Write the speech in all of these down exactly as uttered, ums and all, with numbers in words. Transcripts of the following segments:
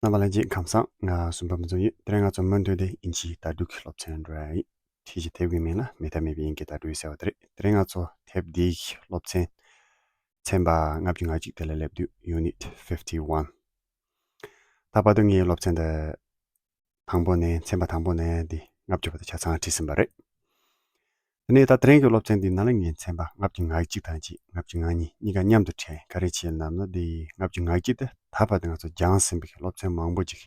རྣམ་པ་ལྷན་རྒྱས་ཁམས་བཟང་། ང་སུམ་པ་མི་ཚོ་ཡིན། དེ་རིང་ང་ཚོ་མུ་མཐུད་དེ་དབྱིན་ཇིའི་བརྡ་སྤྲོད་ཀྱི་སློབ་ཚན་འགྲོ་ཡ་ཡིན། ཁྲིད་ཀྱི་དེབ་ཀྱི་མིང་ལ་མེད་ཐབས་མེད་པའི་དབྱིན་སྐད་བརྡ་སྤྲོད་ཟེར་བ་དེ་རེད། དེ་རིང་ང་ཚོ་དེབ་འདིའི་སློབ་ཚན་ཚན་པ་ལྔ་བཅུ་ང་གཅིག་དེ་ལ་སླེབས་དུས། Unit fifty one། ད་བར་དུ་ངས་སློབ་ཚན་འདི་དང་པོ་ནས་ཚན་པ་དང་པོ་ནས་འདི་ལྔ་བཅུ་བར་དུ་ཆ་ཚང་ཁྲིད་ཟིན་པ་རེད། དེ་ནས་ད་དེ་རིང་གི་སློབ་ཚན་འདིའི་ནང་ལ་ངས་ཚན་པ་ལྔ་བཅུ་ང་གཅིག་དང་གཅིག་ལྔ་བཅུ་ང་གཉིས་གཉིས་ཀ་མཉམ་དུ་ཁྲིད། ག་རེ་བྱས་ལབ་ན། འདི་ལྔ་བཅུ་ང་གཅིག་དེ་ད་བར་དུ་ང་ཚོ་སྦྱངས་ཟིན་པའི་སློབ་ཚན་མང་པོ་ཅིག་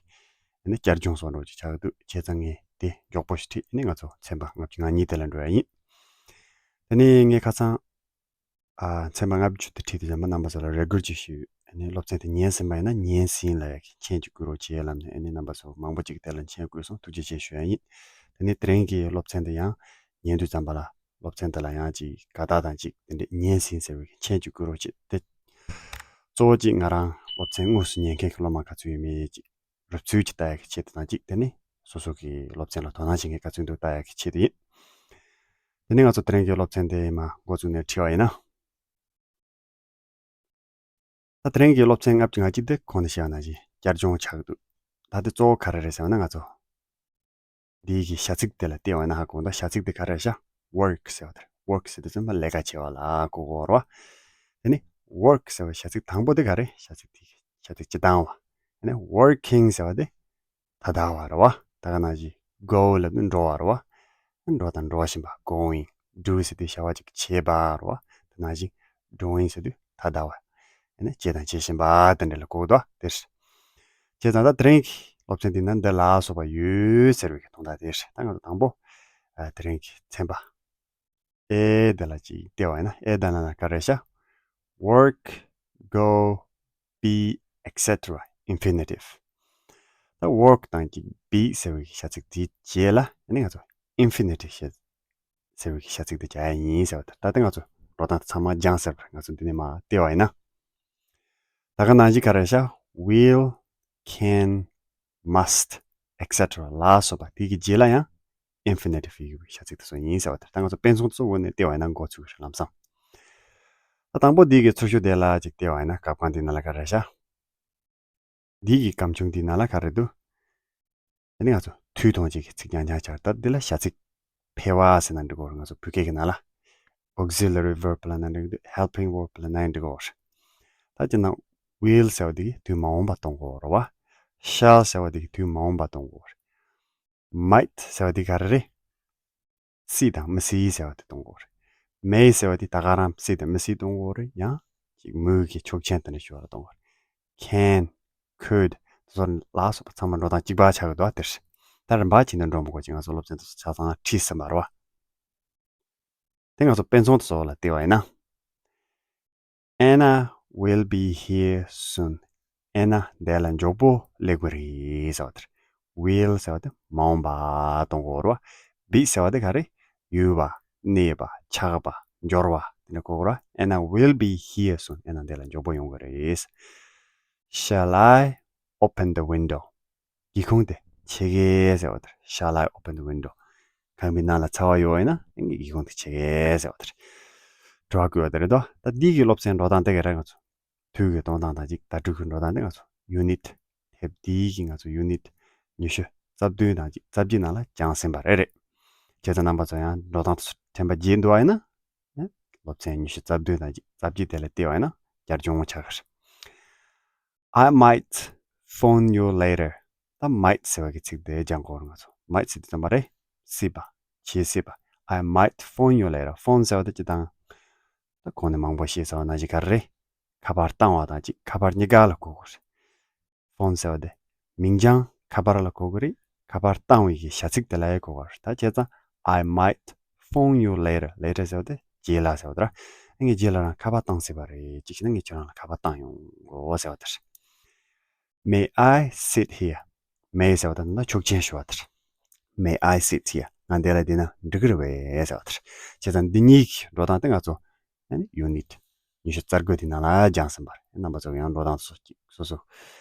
ཨ་ནི་བསྐྱར་སྦྱོང་སོགས་འདྲ་ཅིག་ཆགས་འདུག་བྱས་ཙང་ངས་དེ་མགྱོགས་པོ་ཞིག་ཁྲིད། ཨ་ནི་ང་ཚོ་ཚན་པ་ལྔ་བཅུ་ང་གཉིས་དེ་ལ་འགྲོ་ཡ་ཡིན། དེ་ནས་ངས་ཁ་སང་ཨ་ཚན་པ་ལྔ་བཅུ་དེ་ཁྲིད་དུས་ཙམ་པ་རྣམ་པ་ཚོ་ལ་རེ་སྐུལ་ཅིག་ཞུས། ཨ་ནི་སློབ་ཚན་དེ་ཉན་ཟིན་པ་ཡིན་ན་ཉན་ཟིན་ལབ་ཡ་གི་མཆན་ཅིག་བསྐུར་རོགས་བྱེད་ལབ་ནས། ཨ་ནི་རྣམ་པ་ཚོ་མང་པོ་ཅིག་དེ་ལ་མཆན་བསྐུར་སོང་། ཐུགས་རྗེ་ཆེ་ཞུ་ཡ་ཡིན། དེ་ནས་དེ་རིང་གི་སློབ་ཚན་དེ་ཡང་ཉན་དུས་ཙམ་པ་ལ་སློབ་ཚན་དེ་ལ་ཡང་ཅིག་དགའ་རྟགས་དང་ཅིག་དེ་འདྲས་ཉན་ཟིན་ཟེར་བའི་མཆན་ཅིག་བསྐུར་རོགས་བྱེད། དེ་གཙོ་བོ་ཅིག་ང་རང་སློབ་ཚན་དངོས་སུ་ཉན་མཁན་གྱི་སློབ་མ་ག་ཚོད་ཡོད་མེད་ཅིག་རུབ་ཚུལ་གྱི་ལྟ་ཡག་གི་ཆེད་དུ་དང་གཅིག་དེ་ནི་སོ་སོ་གི་སློབ་ཚན་ལ་དོ་སྣང་བྱེད་མཁན་ག་ཚོད་འདུག་ལྟ་ཡག་གི་ཆེད་དུ་ཡིན། དེ་ནི་ང་ཚོ་དེ་རིང་གི་སློབ་ཚན་དེ་མར་འགོ་བཙུགས་ནས་ཁྲིད་པ་ཡིན་ན། ད་དེ་རིང་གི་སློབ་ཚན་ལྔ་བཅུ་ང་གཅིག་དེ་གོང་ནས་བཤད་པ་ནང་བཞིན་བསྐྱར་སྦྱོང་ཆགས་འདུག་ད་དེ་གཙོ་བོ་ག་རེ་རེད་ཟེར་བ་ན། ང་ཚོ་འདིའི་གི་བྱ་ཚིག་དེ་ལ་བལྟས་པ་ཡིན་ན་ཧ་གོ་འདུག་བྱ་ཚིག་དེ་ག་རེ་རེད་ཤག work ཟེར་བ་དེ་རེད། work ཟེར་དུས་ཙམ་པ་ལས་ཀ་བྱེད་པ་ལ་གོ་གོ་རེད་བ། དེ་ནི་work ཟེར་བའི་བྱ་ཚིག་དང་པོ་དེ་ག་རེ། བྱ་ཚིག་དེ་བྱ་ཚིག་སྤྱི་བཏང་བ། དེ་ནི་working ཟེར་བ་དེ་ད་ལྟ་བ་རེད་བ། ད་ག་ནང་བཞིན་go ལབ་ནི་འགྲོ་བ་རེད་བ། འགྲོ་དང་འགྲོ་བཞིན་པ། going། do ཟེར་དུས་བྱ་བ་ཅིག་བྱེད་པ་རེད་བ། དེ་ནང་བཞིན་doing ཟེར་དུས་ད་ལྟ་བ། དེ་ནི་བྱས་དང་བྱེད་བཞིན་པ་དེ་འདྲ་ལ་གོ་གི་འདུག་བ། དེ་རེད། བྱས་ཙང་ད་དེ་རིང་གི་སློབ་ཚན་འདི་ན་འདི་ལ་སོགས་པ་ཡོད་ཟེར་བའི་དོན་དག་དེ་རེད། ད་ང་ཚོ་དང་པོ་ཨ་དེ་རིང་གི་ཚན་པ་ཨེ་འདི་ལ་ཅིག་བལྟས་པ་ཡིན་ན། ཨེ་འདི་ལ་ན་ག་རེ་ཤག work, go, be, et cetera infinitive། ད་work དང་གཅིག be ཟེར་བའི་བྱ་ཚིག་དེའི་རྗེས་ལ་ཨ་ནི་ང་ཚོ་infinitive ཞེས་ཟེར་བའི་བྱ་ཚིག་དེ་བྱ་ཡ་ཡིན་ཟེར་བ་དེ། ད་ལྟ་ང་ཚོ་འགྲོ་སྟངས་དེ་ཚང་མ་སྦྱངས་ཟེར་བ། ང་ཚོ་འདི་ནས་མར་བལྟས་པ་ཡིན་ན། ད་ག་ནང་བཞིན་ག་རེ་ཤག will, can, must, et cetera ལ་སོགས་པ་དེ་གི་རྗེས་ལ་ཡང་infinitive ཡོད་པའི་བྱ་ཚིག་དེ་ཚོ་ཡིན་ཟེར་བ་དེ། ད་ང་ཚོ་དཔེ་མཚོན་དེ་ཚོ་འོག་ནས་བལྟས་པ་ཡིན་ན་འགོ་ཚུགས་ཀྱི་རེད་ལམ་སང་། ད་དང་པོ་འདི་གི་ཚུར་ཤོག་དེ་ལ་ཅིག་བལྟས་པ་ཡིན་ན། སྐབས་གང་འདི་ནང་ལ་ག་རེ་ཤག་འདི་གི་སྐམ་ཆུང་འདི་ནང་ལ་ག་རེ་འདུག་དེ་ནི་ང་ཚོ་དུས་ཐུང་ཅིག་གི་ཚིག་རྐྱང་རྐྱང་ཆགས། ད་འདི་ལ་བྱ་ཚིག་འཕེལ་བ་ཟེར་ན་འགྲིག་གོ། ང་ཚོ་བོད་སྐད་ཀྱི་ནང་ལ་auxiliary verb ལབ་ན་འགྲིག་འདུག helping verb ལབ་ན་འགྲིག་གོ། ད་སྤྱིར་ན་will ཟེར་བ་འདི་གིས་དུས་མ་འོངས་པ་སྟོན་གོ་རེད་བ། shall ཟེར་བ་འདི་གིས་དུས་མ་འོངས་པ་སྟོན་གོ་རེད། might ཟེར་བ་འདི་ག་རེ་རེད། སྲིད་དང་མི་སྲིད་ཟེར་བ་དེ་གཏོང་དགོས་རེད། may ཟེར་བ་དེ་ད་ག་རང་སྲིད་དང་མི་སྲིད་གཏོང་དགོས་རེད། ཡང་ཅིག་མོས་གི་ཆོག་མཆན་དེ་འདྲ་ཞུ་བ་ལ་གཏོང་དགོས་རེད། can, could དེ་ཚོ་ལ་སོགས་པ་ཚང་མ་འགྲོ་སྟངས་གཅིག་པ་ཆགས་ཀྱི་འདུག་བ། དེ་རེད། ད་རིམ་པ་བྱས་ནས་འགྲོ་མི་དགོས་ཀྱི། ང་ཚོ་སློབ་ཚན་དེ་ཚོ་ཆ་ཚང་ཁྲིད་ཟིན་པ་རེད་བ། དེ་ང་ཚོ་དཔེ་མཚོན་དེ་ཚོ་ལ་བལྟས་པ་ཡིན་ན། Anna will be here soon. Anna འདི་ལ་མགྱོགས་པོ་སླེབས་ཀྱི་རེད་ཟེར་བ་དེ་རེད། will ཟེར་བ་དེ་མ་འོངས་པ་གཏོང་དགོས་རེད་བ། be ཟེར་བ་དེ་ག་རེ། ཡོད་པ། གནས་པ། ཆགས་པ། འབྱོར་བ། དེ་འདྲ་གོ་དགོས་རེད་བ། Anna will be here soon. Anna འདི་ལ་མགྱོགས་པོ་ཡོང་གི་རེད། Shall I open the window? སྒེའུ་ཁུང་དེ་ཕྱེ་གེ་ཟེར་བ་དེ་རེད། Shall I open the window? ཁང་པའི་ནང་ལ་ཚ་བ་ཡོད་པ་ཡིན་ན་ངས་སྒེའུ་ཁུང་དེ་ཕྱེ་གེ་ཟེར་བ་དེ་རེད། དྲི་བ་བཀོད་པ་དེ་རེད་དོ། ད་འདི་གི་སློབ་ཚན་འགྲོ་སྟངས་དེ་ག་རེ། ང་ཚོ་དུས་ཀྱི་གཏོང་སྟངས་དང་གཅིག་བརྡ་སྤྲོད་ཀྱི་འགྲོ་སྟངས་དེ་ང་ཚོ་unit དེབ་འདིའི་གི་ང་ཚོ་unit ཉི་ཤུ་རྩ་བདུན་དང་གཅིག་རྩ་བརྒྱད་ནང་ལ་སྦྱངས་ཟིན་པ་རེད། རེད། བྱས་ཙང་རྣམ་པ་ཚོ་ཡང་འགྲོ་སྟངས་དེ་ཚོ་དྲན་པ་བརྗེད་འདུག་པ་ཡིན་ན། སློབ་ཚན་ཉི་ཤུ་རྩ་བདུན་དང་གཅིག་རྩ་བརྒྱད་དེ་ལ་བལྟས་པ་ཡིན་ན་བསྐྱར་སྦྱོང་ཆགས་ཀྱི་རེད། I might phone you later. ད་might ཟེར་བ་གི་ཚིག་དེ་སྦྱང་དགོས་རེད་ང་ཚོ། might ཟེར་དུས་ཙམ་པ་རེད། སྲིད་པ། བྱེད་སྲིད་པ། I might phone you later. phone ཟེར་བ་དེ་སྤྱིར་བཏང་ད་གོང་ནས་མང་པོ་བཤད་ཚར་བ་ནང་བཞིན་ག་རེ་རེད། ཁ་པར་བཏང་བ་དང་གཅིག་ཁ་པར་གཉིས་ཀ་ལ་གོ་དགོས་རེད། phone ཟེར་བ་དེ་མིང་རྐྱང་ཁ་པར་ལ་གོ་གི་རེད། ཁ་པར་བཏང་བའི་གི་བྱ་ཚིག་དེ་ལ་ཡང་གོ་གི་རེད། ད་བྱས་ཙང་I might phone you later. later ཟེར་བ་དེ་རྗེས་ལ་ཟེར་བ་དེ་རེད། ངས་རྗེས་ལ་རང་ཁ་པར་བཏང་སྲིད་པ་རེད། ཅིག་བྱས་ན་ངས་ཁྱོད་རང་ལ་ཁ་པར་བཏང་ཡོང་གོ་ཟེར་བ་དེ་རེད། May I sit here? May ཟེར་བ་དེ་ན་ཆོག་མཆན་ཞུ་བ་དེ་རེད། May I sit here? ང་འདི་ལ་བསྡད་ན་འགྲིག་གི་རེད་པས་ཟེར་བ་དེ་རེད། བྱས་ཙང་འདི་གཉིས་ཀྱི་འགྲོ་སྟངས་དེ་ང་ཚོ་ཨ་ནི་unit ཉི་ཤུ་རྩ་དགུ་དེ་ནང་ལ་སྦྱངས་ཟིན་པ་རེད། རྣམ་པ་ཚོ་ཡང་འགྲོ་སྟངས་སོ་སོ་སོ་སོ་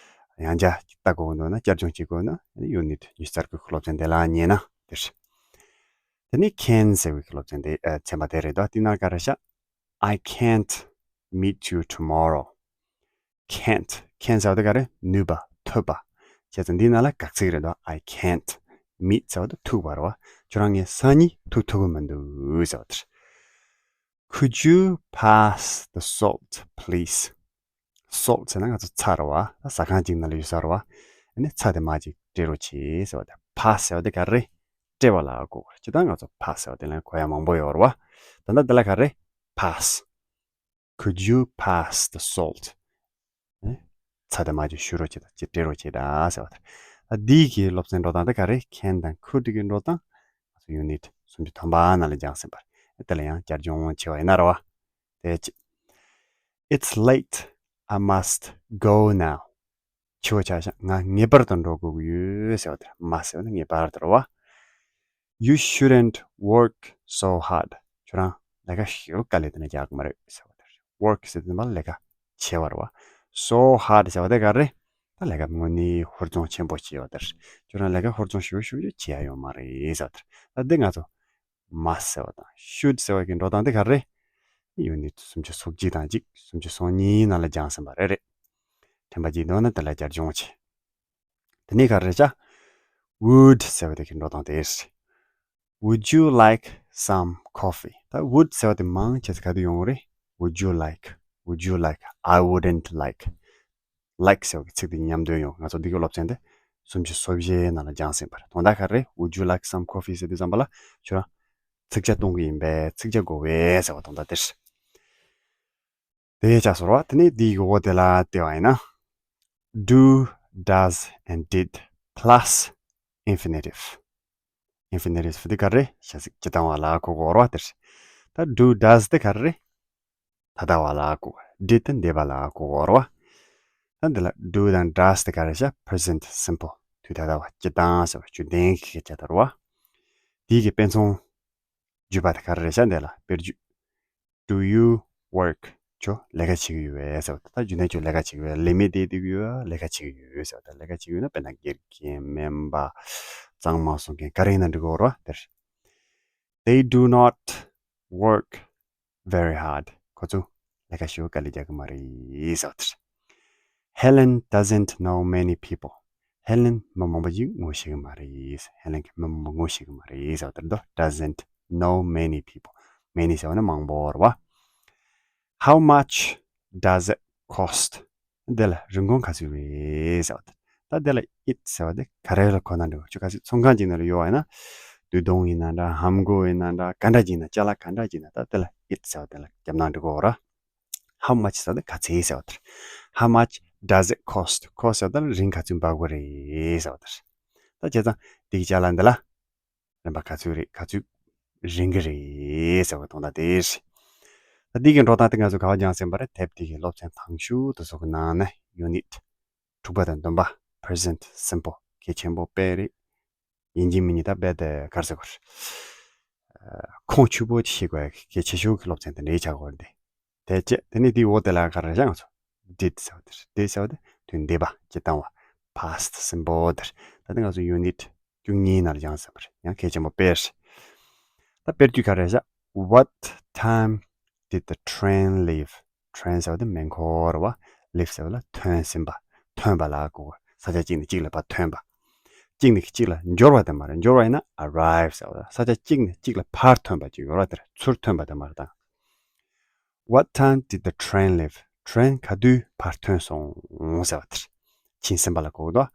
ཡང་བསྐྱར་ལྟ་དགོས་འདུག་ན། བསྐྱར་སྦྱོང་བྱེད་དགོས་ན་ཨ་ནི་unit ཉི་ཤུ་རྩ་དགུ་གི་སློབ་ཚན་དེ་ལ་ཉན་ན་དེ་རེད། དེ་ནས་can ཟེར་བའི་སློབ་ཚན་དེ་ཨ་ཚན་པ་དེ་རེད་དོ། དེ་ནང་ག་རེ་ཤག I can't meet you tomorrow. can't. can't ཟེར་བ་དེ་ག་རེ། ནུས་པ། ཐུབ་པ། བྱས་ཙང་འདི་ནང་ལ་དགག་ཚིག་རེད་དོ། I can't. མེད་ཟེར་བ་དེ་ཐུག་པ་རེད་བ། ཁྱོད་རང་ངས་སང་ཉིན་ཐུག་ཐུབ་ཀྱི་མི་འདུག་ཟེར་བ་དེ་རེད། Could you pass the salt, please? Salt ཟེར་ན་ང་ཚོ་ཚྭ་རེད་བ། ཟ་ཁང་གཅིག་ནང་ལ་ཡོད་ས་རེད་བ། ཨ་ནི་ཚྭ་དེ་མར་ཅིག་སྤྲད་རོགས་བྱེད་ཟེར་བ་དེ། Pass ཟེར་བ་དེ་ག་རེ་རེད། སྤྲད་པ་ལ་གོ་དགོས་རེད། སྤྱིར་བཏང་ང་ཚོ་pass ཟེར་བ་དེ་ལ་གོ་ཡ་མང་པོ་ཡོད་རེད་བ། ད་ལྟ་འདི་ལ་ག་རེ། Pass. Could you pass the salt? ཨེ། ཚྭ་དེ་མར་ཅིག་བཤུ་རོགས་བྱེད་དང་། ཅིག་སྤྲད་རོགས་བྱེད་དང་ཟེར་བ་དེ། ཨ། འདི་གི་སློབ་ཚན་འགྲོ་སྟངས་དེ་ག་རེ། can དང་could གི་འགྲོ་སྟངས་ང་ཚོ་unit སུམ་ཅུ་ཐམ་པ་ནང་ལ་སྦྱངས་ཟིན་པ་རེད། དེ་ལ་ཡང་བསྐྱར་སྦྱོང་བྱས་པ་ཡིན་ན་རེད་བ། དེ་ཅི། It's late. I must go now. འཕྱི་པོ་ཆགས་ཤག་ང་ངེས་པར་དུ་འགྲོ་དགོས་ཀྱི་ཡོད་ཟེར་བ་དེ། must ཟེར་བ་ནི་ངེས་པར་དུ་རེད་བ། You shouldn't work so hard. ཁྱོད་རང་ལས་ཀ་ཞེ་པོ་དཀའ་ལས་དེ་འདྲ་རྒྱག་གི་མ་རེད་ཟེར་བ་དེ་རེད། work ཟེར་དུས་ཙམ་པ་ལས་ཀ་བྱེད་པ་རེད་བ། so hard ཟེར་བ་དེ་ག་རེ། ད་ལས་ཀ་དངོས་གནས་ཧུར་བརྩོན་ཆེན་པོ་བྱེད་པ་དེ་རེད། ཁྱོད་རང་ལས་ཀ་ཧུར་བརྩོན་ཞེ་པོ་ཞེ་པོ་བྱེད་ཡ་ཡོད་མ་རེད་ཟེར་བ་དེ་རེད། ད་འདི་ང་ཚོ་must ཟེར་བ་དང་should ཟེར་བ་གི་འགྲོ་སྟངས་དེ་ག་རེ། unit སུམ་ཅུ་སོ་གཅིག་དང་གཅིག་སུམ་ཅུ་སོ་གཉིས་ནང་ལ་སྦྱངས་ཟིན་པ་རེད། རེད། དྲན་པ་བརྗེད་འདུག་ན་དེ་ལ་བསྐྱར་སྦྱོང་བྱེད། དེ་ནས་ག་རེ་བྱ། would ཟེར་བ་དེ་གི་འགྲོ་སྟངས་དེ་རེད། Would you like some coffee? ད་would ཟེར་བ་དེ་མང་ཆེ་ས་ག་དུས་ཡོང་གི་རེད། Would you like? Would you like? I wouldn't like. like ཟེར་བ་གི་ཚིག་དེ་མཉམ་དོན་ཡོང་། ང་ཚོ་འདི་གི་སློབ་ཚན་དེ་སུམ་ཅུ་སོ་བཞི་ནང་ལ་སྦྱངས་ཟིན་པ་རེད། དོན་དག་ག་རེ། Would you like some coffee ཟེར་དུས་ཙམ་པ་ལ་ཁྱོད་རང་ཚིག་ཆ་གཏོང་གི་ཡིན་པས། ཚིག་ཆ་དགོས་པས་ཟེར་བ་དོན་དག་དེ་རེད། དེ་ཆགས་སོང་རེད་བ། དེ་ནས་འདི་གི་འོག་དེ་ལ་བལྟས་པ་ཡིན་ན། do, does and did plus infinitive. infinitive དེ་ག་རེ། བྱ་ཚིག་སྤྱིར་བཏང་བ་ལ་གོ་དགོས་རེད་བ། དེ་རེད། ད་do, does དེ་ག་རེ། ད་ལྟ་བ་ལ་གོ། did དེ་འདས་པ་ལ་གོ་དགོས་རེད་བ། ད་འདི་ལ་do དང་does དེ་ག་རེ་བྱ། present simple དུས་ད་ལྟ་བ་སྤྱིར་བཏང་ཟེར་བ་རྒྱུན་ལྡན་གྱི་སྐད་ཆ་དེ་རེད་བ། དེའི་གི་དཔེ་མཚོན་བརྗོད་པ་དེ་ག་རེ་རེད་བྱ། འདི་ལ་དཔེར་བརྗོད། Do you work? ཁྱོད་ལས་ཀ་བྱེད་ཀྱི་ཡོད་པས་ཟེར་བ་དེ། ད་རྒྱུན་ལྡན་ཁྱོད་ལས་ཀ་བྱེད་ཀྱི་ཡོད། ལས་མེད་བསྡད་བསྡད་ཀྱི་ཡོད། ལས་ཀ་བྱེད་ཀྱི་ཡོད་ཟེར་བ་དེ། ལས་ཀ་བྱེད་ཀྱི་ཡོད་ན་དཔེར་ན་དགེ་རྒན་སྨན་པ་གཙང་མ་སོགས་མཁན་ག་རེ་ཡིན་ན་འགྲིག་གི་ཡོད་རེད་བ། དེར། They do not work very hard. ཁོ་ཚོ་ལས་ཀ་ཞེ་པོ་དཀའ་ལས་རྒྱག་གི་མ་རེད་ཟེར་བ་དེ། Helen doesn't know many people. ཧེ་ལེན་མི་མང་པོ་ཞིག་ངོ་ཤེས་ཀྱི་མ་རེད། ཧེ་ལེན་གྱིས་མི་མང་པོ་ངོ་ཤེས་ཀྱི་མ་རེད་ཟེར་བ་དེ་རེད་དོ། doesn't know many people. many ཟེར་བ་ནི་མང་པོ་རེད་བ། How much does it cost? འདི་ལ་རིན་གོང་ག་ཚོད་རེད་ཟེར་བ་དེ། ད་འདི་ལ་it ཟེར་བ་དེ་ག་རེ་ལ་གོ་ན་འགྲིག་གི་རེད། ཁྱོད་གལ་སྲིད་ཚོང་ཁང་ཅིག་ནང་ལ་ཡོད་པ་ཡིན་ན། དུས་ཐུང་ཡིན་ན་འདྲ། ཧམ་གོ་ཡིན་ན་འདྲ། ག་འདྲ་ཅིག་ཡིན་ན། ཅ་ལག་ག་འདྲ་ཅིག་ཡིན་ན། ད་འདི་ལ་it ཟེར་བ་དེ་ལ་བརྒྱབ་ན་འགྲིག་གི་རེད། How much ཟེར་བ་དེ་ག་ཚད་ཟེར་བ་དེ་རེད། How much does it cost? cost ཟེར་བ་དེ་ལ་རིན་ག་ཚོད་འབབ་དགོས་རེད་ཟེར་བ་དེ་རེད། ད་བྱས་ཙང་འདི་གི་ཅ་ལག་འདི་ལ་རིན་པ་ག་ཚོད་རེད། ག་ཚོད་རིན་གྱི་རེད་ཟེར་བ་དོན་དག་དེ་རེད། ད་འདི་གི་འགྲོ་སྟངས་དེ་ང་ཚོ་ག་པར་སྦྱངས་ཟིན་པ་རེད། དེབ་འདི་གི་སློབ་ཚན་དང་ཤོས་དེ་ཚོ་གི་ནང་ནས་unit དྲུག་པ་དང་བདུན་པ། present simple གལ་ཆེན་པོ་དཔེ་རེད། ཡིན་གཅིག་མིན་གཉིས་ད་རྦད་དེ་ག་རེ་ཟེར་དགོས་རེད། ཁུངས་ཆེན་པོ་ཤེས་དགོས་གལ་ཆེ་ཤོས་ཀྱི་སློབ་ཚན་དེ་འདྲ་ཆགས་ཀྱི་ཡོད་རེད། དེ་བྱས་དེ་ནས་དེའི་འོག་དེ་ལ་ག་རེ་བྱ། ང་ཚོ་did ཟེར་བ་དེ་རེད། did ཟེར་བ་དེ་དུས་འདས་པ་སྤྱིར་བཏང་བ། past simple དེ་རེད། ད་ལྟ་ང་ཚོ་unit བཅུ་གཉིས་ནང་ལ་སྦྱངས་ཟིན་པ་རེད། ཡང་གལ་ཆེན་པོ་དཔེ་རེད། ད་དཔེར་བརྗོད་ག་རེ་བྱ། What time did the train leave? train ཟེར་བ་དེ་མེ་འཁོར་རེད་བ། leave ཟེར་བ་ལ་ཐོན་ཟིན་པ། ཐོན་པ་ལ་གོ། ས་ཆ་གཅིག་ནས་གཅིག་ལ་ཕར་ཐོན་པ། གཅིག་ནས་གཅིག་ལ་འབྱོར་བ་དེ་མ་རེད། འབྱོར་བ་ཡིན་ན་arrive ཟེར་བ་ལ། ས་ཆ་གཅིག་ནས་གཅིག་ལ་ཕར་ཐོན་པ་ཅིག་ཡོད་རེད་བ། དེར་ཚུར་ཐོན་པ་དེ་མ་རེད་ད། What time did the train leave? train ག་དུས་ཕར་ཐོན་སོང་ཟེར་བ་དེར་ཕྱིན་ཟིན་པ་ལ་གོ་གི་འདུག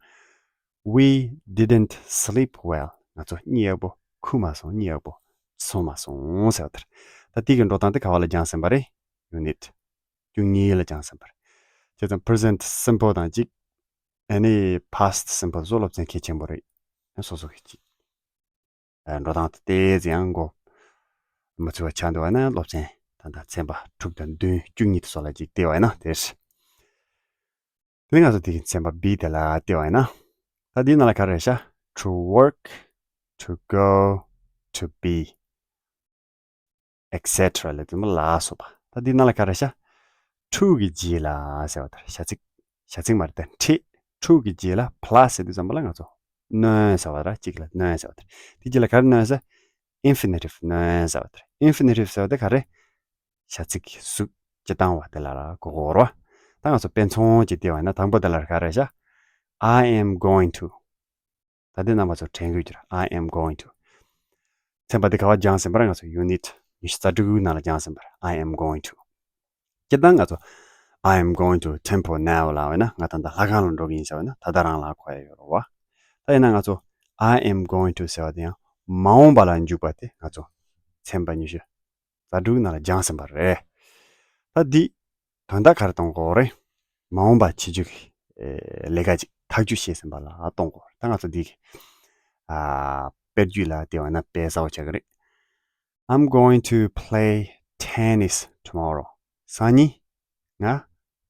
We didn't sleep well. ང་ཚོ་གཉིད་ཡག་པོ་ཁུག་མ་སོང་། གཉིད་ཡག་པོ་སོང་མ་སོང་ཟེར་བ་དེར། ད་དེ་གི་འགྲོ་སྟངས་དེ་ག་པ་ལ་སྦྱངས་ཟིན་པ་རེད། unit བཅུ་གཉིས་ལ་སྦྱངས་ཟིན་པ་རེད། བྱས་ཙང་present simple དང་གཅིག་ཨ་ནི་past simple སོགས་སློབ་ཚན་གལ་ཆེན་པོ་རེད། སོ་སོ་གི་གཅིག་འགྲོ་སྟངས་དེ་ཏོག་ཙམ་ཡང་མགོ་མ་ཚོད་པ་ཆགས་འདུག་པ་ན། སློབ་ཚན་ད་ལྟ་ཚན་པ་དྲུག་དང་བདུན། བཅུ་གཉིས་དེ་ཚོ་ལ་ཅིག་བལྟས་པ་ཡིན་ན་དེ་རེད། དེ་ནས་ང་ཚོ་དེ་གི་ཚན་པ་B དེ་ལ་བལྟས་པ་ཡིན་ན། ད་འདིའི་ནང་ལ་ག་རེ་རེད་ཤག to work, to go, to be, et cetera ལ་དུ་མ་ལ་སོགས་པ། ད་འདིའི་ནང་ལ་ག་རེ་རེད་ཤག to གི་རྗེས་ལ་ཟེར་བ་དེར། བྱ་ཚིག་བྱ་ཚིག་མ་རེད་དེ། ཁྲིད། to གི་རྗེས་ལ་plus ཟེར་དུས་ཙམ་པ་ལ་ང་ཚོ་སྣོན་ཟེར་བ་ར། གཅིག་ལ་སྣོན་ཟེར་བ་དེ། དེ་རྗེས་ལ་ག་རེ་སྣོན་ཟེར། infinitive སྣོན་ཟེར་བ་དེ། infinitive ཟེར་བ་དེ་ག་རེ། བྱ་ཚིག་གི་གཟུགས་སྤྱིར་བཏང་བ་དེ་ལ་ར་གོ་གོ་ར། ད་ང་ཚོ་དཔེ་མཚོན་གྱིས་བལྟས་པ་ཡིན་ན། དང་པོ་དེ་ལ་ག་རེ་བྱ། I am going to. ད་ལྟའི་རྣམ་པ་ཚོ་དྲན་དགོས་ཀྱི་རེད། I am going to. ཚན་པ་འདི་ག་པར་སྦྱངས་ཟིན་པ་རེད། ང་ཚོ་unit ཉི་ཤུ་རྩ་དྲུག་ནང་ལ་སྦྱངས་ཟིན་པ་རེད། I am going to. སྤྱིར་བཏང་ང་ཚོ་I am going to temple now ལབ་ན་ང་ད་ལྟ་ལྷ་ཁང་ལ་འགྲོ་གི་ཡིན་ཟེར་བ་ན་ད་ལྟ་རང་ལ་གོ་ཡ་ཡོད་རེད་བ། ད་ཡིན་ན་ང་ཚོ་I am going to ཟེར་བ་དེ་ཡང་མ་འོངས་པ་ལ་འཇུག་པ་དེ་ང་ཚོ་ཚན་པ་ཉི་ཤུ་རྩ་དྲུག་ནང་ལ་སྦྱངས་ཟིན་པ་རེད། ད་འདི་དོན་དག་ག་རེ་གཏོང་དགོས་རེད། མ་འོངས་པ་བྱེད་རྒྱུ་གི་ཨེ་ལས་ཀ་ཅིག་ཐག་གཅོད་བྱས་ཟིན་པ་ལ་གཏོང་དགོས། ད་ང་ཚོ་འདི་གི་ཨ་དཔེར་བརྗོད་ལ་བལྟས་པ་ན་དཔེ་གསལ་པོ་ཆགས་ཀྱི་རེད། I'm going to play tennis tomorrow. སང་ཉིན་ང་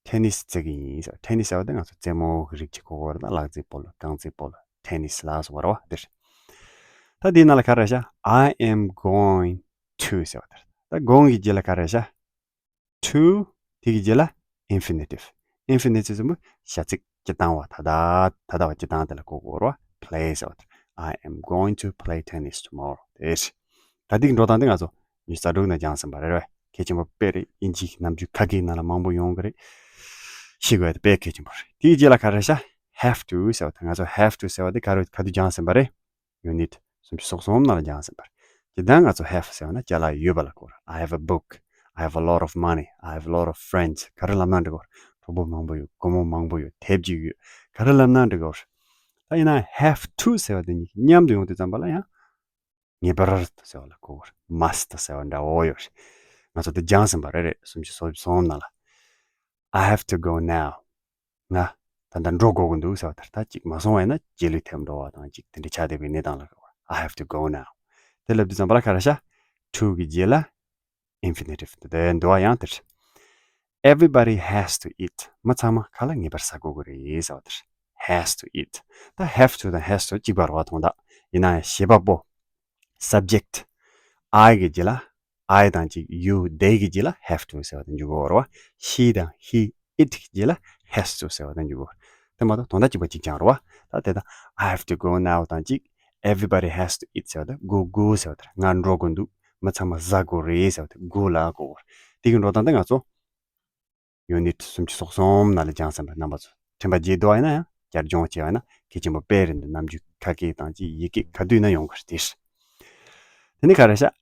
ཐེ་ནིས་རྩེ་གི་ཡིན་ཟེར། ཐེ་ནིས་ཟེར་བ་དེ་ང་ཚོ་རྩེད་མོ་གི་རིགས་ཅིག་གོ་གི་རེད། ད་ལག་རྩེད་སྤོ་ལོ་རྐང་རྩེད་སྤོ་ལོ་ཐེ་ནིས་ལ་སོགས་པ་རེད་བ་དེ་རེད། ད་དེའི་ནང་ལ་ག་རེ་བཞག I am going to ཟེར་བ་དེ་རེད། ད་going གི་རྗེས་ལ་ག་རེ་བཞག to དེ་གི་རྗེས་ལ་infinitive. Infinitive ཟེར་བ་བྱ་ཚིག་སྤྱིར་བཏང་བ། ད་ལྟ་ད་ལྟ་བ་སྤྱིར་བཏང་དེ་ལ་གོ་དགོས་རེད་བ། play ཟེར་བ་དེ། I am going to play tennis tomorrow. དེ་རེད། ད་དེ་གི་འགྲོ་སྟངས་དེ་ང་ཚོ་ཉི་ཤུ་རྩ་དྲུག་ནང་སྦྱངས་ཟིན་པ་རེད་བས། གལ་ཆེན་པོ་དཔེ་རེད། དབྱིན་ཇིའི་ནམ་རྒྱུན་ཁ་སྐད་ནང་ལ་མང་པོ་ཡོང་གི་རེད། ཤེས་དགོས་ཡ་དེ་དཔེ་གལ་ཆེན་པོ་རེད། དེའི་རྗེས་ལ་ག་རེ་བཞག have to ཟེར་བ་དེ། ང་ཚོ་have to ཟེར་བ་དེ་ག་རེ་ག་དུས་སྦྱངས་ཟིན་པ་རེད། unit སུམ་ཅུ་སོ་གསུམ་ནང་ལ་སྦྱངས་ཟིན་པ་རེད། དེ་ལྟར་ང་ཚོ་have ཟེར་བ་ན་ཅ་ལག་ཡོད་པ་ལ་གོ་རེད། I have a book. I have a lot of money. I have a lot of friends. ག་རེ་ལབ་ན་འགྲིག་གོ། གྲོགས་པོ་མང་པོ་ཡོད། སྒོར་མོ་མང་པོ་ཡོད། དེབ་ཅིག་ཡོད། ག་རེ་ལབ་ན་འགྲིག་གོ། ད་ཡིན་ན་have to ཟེར་བ་དེ་གཉིས་མཉམ་དུ་ཡོང་དུས་ཙམ་པ་ལ་ཡང་ངེས་པར་དུ་ཟེར་བ་ལ་གོ་གི་རེད། must ཟེར་བ་འདྲ་བོ་ཡོད་རེད། ང་ཚོ་དེ་སྦྱངས་ཟིན་པ་རེད། རེད། སུམ་ཅུ་སོ་གསུམ་ནང་ལ། I have to go now. ང་ད་ལྟ་འགྲོ་དགོས་ཀྱི་འདུག་ཟེར་བ་དེར། ད་ཅིག་མ་སོང་བ་ཡིན་ན་རྗེས་ལུས་ཐེབས་འགྲོ་བ་དང་ཅིག་དེ་འདྲ་ཆགས་བསྡད་པའི་གནས་སྟངས་ལ་གོ་གི་རེད། I have to go now. དེ་ལབ་དུས་ཙམ་པ་ལ་ག་རེ་བཞག to གི་རྗེས་ལ་infinitive དེ་འདུག་བ། ཡང་དེར། Everybody has to eat. མི་ཚང་མ་ཁ་ལག་ངེས་པར་ཟ་དགོས་ཀྱི་རེད་ཟེར་བ་དེར། has to eat. ད་have to དང་has to གཅིག་པ་རེད་བ། དོན་དག་ཡིན་ན་ཡང་བྱེད་པ་པོ། subject I གི་རྗེས་ལ། I དང་གཅིག you they གི་རྗེས་ལ་have to ཟེར་བ་དེ་འཇུག་གི་རེད་བ། she དང་he it གི་རྗེས་ལ་has to ཟེར་བ་དེ་འཇུག་གི་རེད། དེ་མ་གཏོགས་དོན་དག་གཅིག་པ་གཅིག་རྐྱང་རེད་བ། ད་དེ་དང་I have to go now དང་གཅིག everybody has to eat ཟེར་བ་དེ་go go ཟེར་བ་དེ་རེད། ང་འགྲོ་དགོས་འདུག་མི་ཚང་མ་ཟ་དགོས་རེད་ཟེར་བ་དེ་go ལ་གོ་གི་རེད། དེ་གི་འགྲོ་སྟངས་དེ་ང་ཚོ་unit སུམ་ཅུ་སོ་གསུམ་ནང་ལ་སྦྱངས་ཟིན་པ་རེད། རྣམ་པ་ཚོ་དྲན་པ་བརྗེད་འདུག་བ། ཡིན་ན་ཡང་བསྐྱར་སྦྱོང་བྱས་པ་ན་གལ་ཆེན་པོ་དཔེ་རེད་འདུག་ནམ་རྒྱུན་ཁ་སྐད་དང་ཅིག་ཡི་གེ་ག་དུས་ན་ཡོང་གི་རེད་དེ། དེ་ནས་ག་རེ་བཞག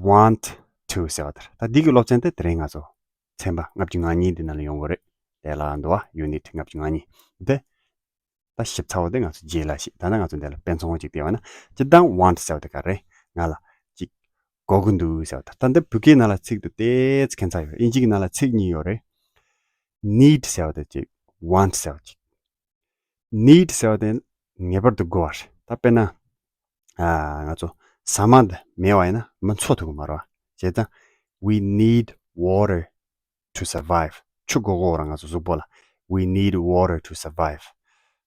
want to ཟེར་བ་དེ་རེད། ད་འདི་གི་སློབ་ཚན་དེ་དེ་རིང་ང་ཚོ་ཚན་པ་ལྔ་བཅུ་ང་གཉིས་འདི་ནང་ལ་ཡོང་གི་རེད། དེ་ལ་འདུག་བ། unit ལྔ་བཅུ་ང་གཉིས་དེ། ད་ཞིབ་ཚགས་པོ་དེ་ང་ཚོ་རྗེས་ལ་ཤེས། ད་ནི་ང་ཚོ་འདི་ལ་དཔེ་མཚོན་ཅིག་བལྟས་པ་ན། སྤྱིར་བཏང་want ཟེར་བ་དེ་ག་རེ། ང་ལ་ཅིག་དགོས་ཀྱི་འདུག་ཟེར་བ་དེ། ད་འདི་བོད་སྐད་ནང་ལ་ཚིག་དེ་ཏོག་ཙམ་ཁྱད་མཚར་ཡོད། དབྱིན་ཇི་གི་ནང་ལ་ཚིག་གཉིས་ཡོད་རེད། need ཟེར་བ་དེ་ཅིག want ཟེར་བ་ཅིག need ཟེར་བ་དེ་ངེས་པར་དུ་དགོས་པ་རེད། ད་དཔེར་ན། ཨ། ང་ཚོ་ཟ་མ་འདི་མེད་པ་ཡིན་ན་མི་འཚོ་ཐུབ་ཀྱི་མ་རེད་བ། བྱས་ཙང་we need water to survive. ཆུ་དགོས་ཀྱི་ཡོད་རེད། ང་ཚོ་གཟུགས་པོ་ལ་we need water to survive.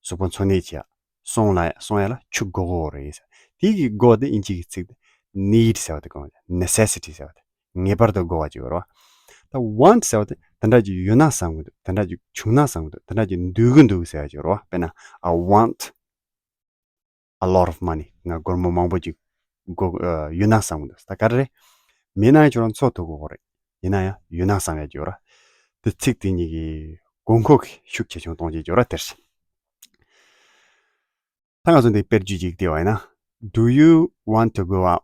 གཟུགས་པོ་འཚོ་གནས་བྱེད་ཡ། སོང་ལ་སོང་ཡ་ལ་ཆུ་དགོས་ཀྱི་ཡོད་རེད། དེ་གི་དགོས་དེ་དབྱིན་ཇི་གི་ཚིག་དེ་need ཟེར་བ་དེ་གོ། necessity ཟེར་བ་དེ་ངེས་པར་དུ་དགོས་པ་ཅིག་ཡོད་རེད་བ། ད་want ཟེར་བ་དེ་དེ་འདྲ་ཅིག་ཡོད་ན་བསམ་གྱི་འདུག་དེ་འདྲ་ཅིག་བྱུང་ན་བསམ་གྱི་འདུག་དེ་འདྲ་ཅིག་འདོད་ཀྱི་འདུག་ཟེར་བ་ཅིག་ཡོད་རེད་བ། དཔེར་ན། I want a lot of money. ང་སྒོར་མོ་མང་པོ་ཅིག་དགོས། ཨ། ཡོད་ན་བསམ་གྱི་འདུག་ད་ག་རེ་རེད། མེད་ན་ཡང་ཁྱོད་རང་འཚོ་ཐུབ་ཀྱི་ཡོད་རེད། ཡིན་ན་ཡང་ཡོད་ན་བསམ་ཡ་ཅིག་ཡོད་རེད། དེ་ཚིག་དེ་གཉིས་ཀྱི་དགོས་མཁོ་གི་ཤུགས་ཇེ་ཆུང་གཏོང་བྱེད་ཀྱི་ཡོད་རེད་དེར། ད་ང་ཚོ་འདི་དཔེར་བརྗོད་ཅིག་བལྟས་པ་ཡིན་ན། Do you want to go out?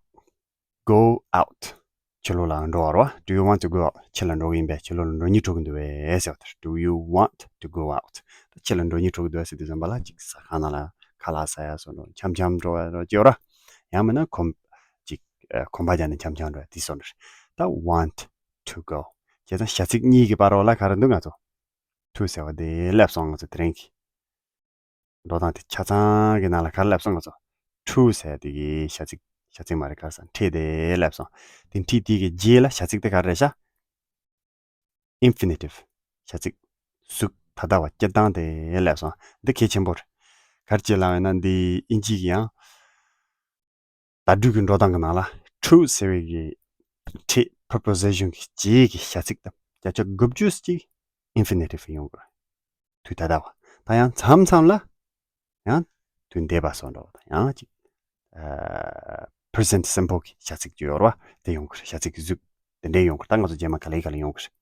Go out. ཕྱི་ལོགས་ལ་འགྲོ་བ་རེད་བ། Do you want to go out? ཕྱི་ལ་འགྲོ་གི་ཡིན་པས། ཕྱི་ལོགས་ལ་འགྲོ་སྙིང་བྲོ་གི་འདུག་པས་ཟེར་བ་དེར། Do you want to go out? ད་ཕྱི་ལ་འགྲོ་སྙིང་བྲོ་གི་འདུག་པས་ཟེར་དུས་ཙམ་པ་ལ་ཅིག་ཟ་ཁང་ནང་ལ་ཁ་ལག་ཟ་ཡ་བཟོ་འདྲ་འཆམ་འཆམ་འགྲོ་བ་རེད་ཅེས་ར། ཡང་མིན་ན་གོམ་ཅིག་ཨ། གོམ་པ་རྒྱག་ནས་འཆམ་འཆམ་འགྲོ་བ་དེ་བཟོ་འདྲ་རེད། ད་want to go བྱས་ཙང་བྱ་ཚིག་གཉིས་ཀྱི་བར་བ་ལ་ག་རེ་འདུག་ང་ཚོ་to ཟེར་བ་དེ་སླེབས་སོང་། ང་ཚོ་དེ་རིང་གི་འགྲོ་སྟངས་དེ་ཆ་ཚང་གི་ནང་ལ་ག་རེ་སླེབས་སོང་། ང་ཚོ་to ཟེར་དེ་གི་བྱ་ཚིག་བྱ་ཚིག་མ་རེད། ག་རེ་ཟེར། འཁྲིད་དེ་སླེབས་སོང་། དེ་འཁྲིད་དེ་གི་རྗེས་ལ་བྱ་ཚིག་དེ་ག་རེ་རེད་ཤག infinitive བྱ་ཚིག་གཟུགས་ད་ལྟ་བ་སྤྱིར་བཏང་དེ་སླེབས་སོང་། འདི་གལ་ཆེན་པོ་རེད། ག་རེ་བྱས་ལབ་ཡིན་ན་འདི་དབྱིན་ཇི་གི་ཡང་བརྡ་སྤྲོད་ཀྱི་འགྲོ་སྟངས་ཀྱི་ནང་ལ་to ཟེར་བའི་གི་འཁྲིད་preposition གི་རྗེས་ཀྱི་བྱ་ཚིག་དང་བརྒྱ་ཆ་དགུ་བཅུ་ཅིག་infinitive ཡོང་དགོས། དུས་ད་ལྟ་བ། ད་ཡང་མཚམས་མཚམས་ལ་ཡང་དུས་འདས་པ་སོགས་འགྲོ་བ་དང་ཡང་ཅིག་ཨ། present simple གི་བྱ་ཚིག་ཅིག་ཡོད་རེད་བ། དེ་ཡོང་གི་རེད། བྱ་ཚིག་གི་གཟུགས་དེ་འདྲས་ཡོང་གི་རེད། ད་ང་ཚོ་རྗེས་མ་ག་ལེ་ག་ལེ་ཡོང་གི་རེད།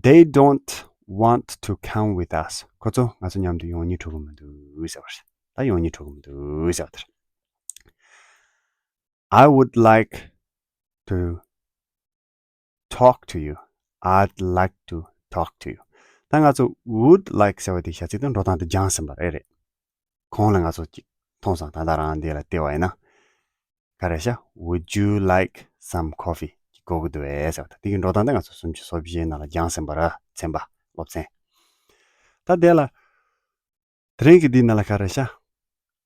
They don't want to come with us. ཁོ་ཚོ་ང་ཚོ་མཉམ་དུ་ཡོང་སྙིང་བྲོ་གི་མི་འདུག་ཟེར་བ་རེད། ད་ཡོང་སྙིང་བྲོ་གི་མི་འདུག་ཟེར་བ་དེ་རེད། I would like to talk to you. I'd like to talk to you. ད་ང་ཚོ་would like ཟེར་བ་དེ་བྱ་ཚིག་དང་འགྲོ་སྟངས་དེ་སྦྱངས་ཟིན་པ་རེད། རེད། གོང་ལ་ང་ཚོ་ཅིག་མཐོང་སོང་། ད་ལྟ་རང་འདི་ལ་བལྟས་པ་ཡིན་ན། ག་རེ་ཤག Would you like some coffee? གི་གོ་གི་འདུག་ཨེ་ཟེར་བ་དེ། དེ་གི་འགྲོ་སྟངས་དེ་ང་ཚོ་སུམ་ཅུ་སོ་བཞིའི་ནང་ལ་སྦྱངས་ཟིན་པ་རེད། ཚན་པ་སློབ་ཚན། ད་དེ་ལ། དེ་རིང་གི་འདི་ནང་ལ་ག་རེ་ཤག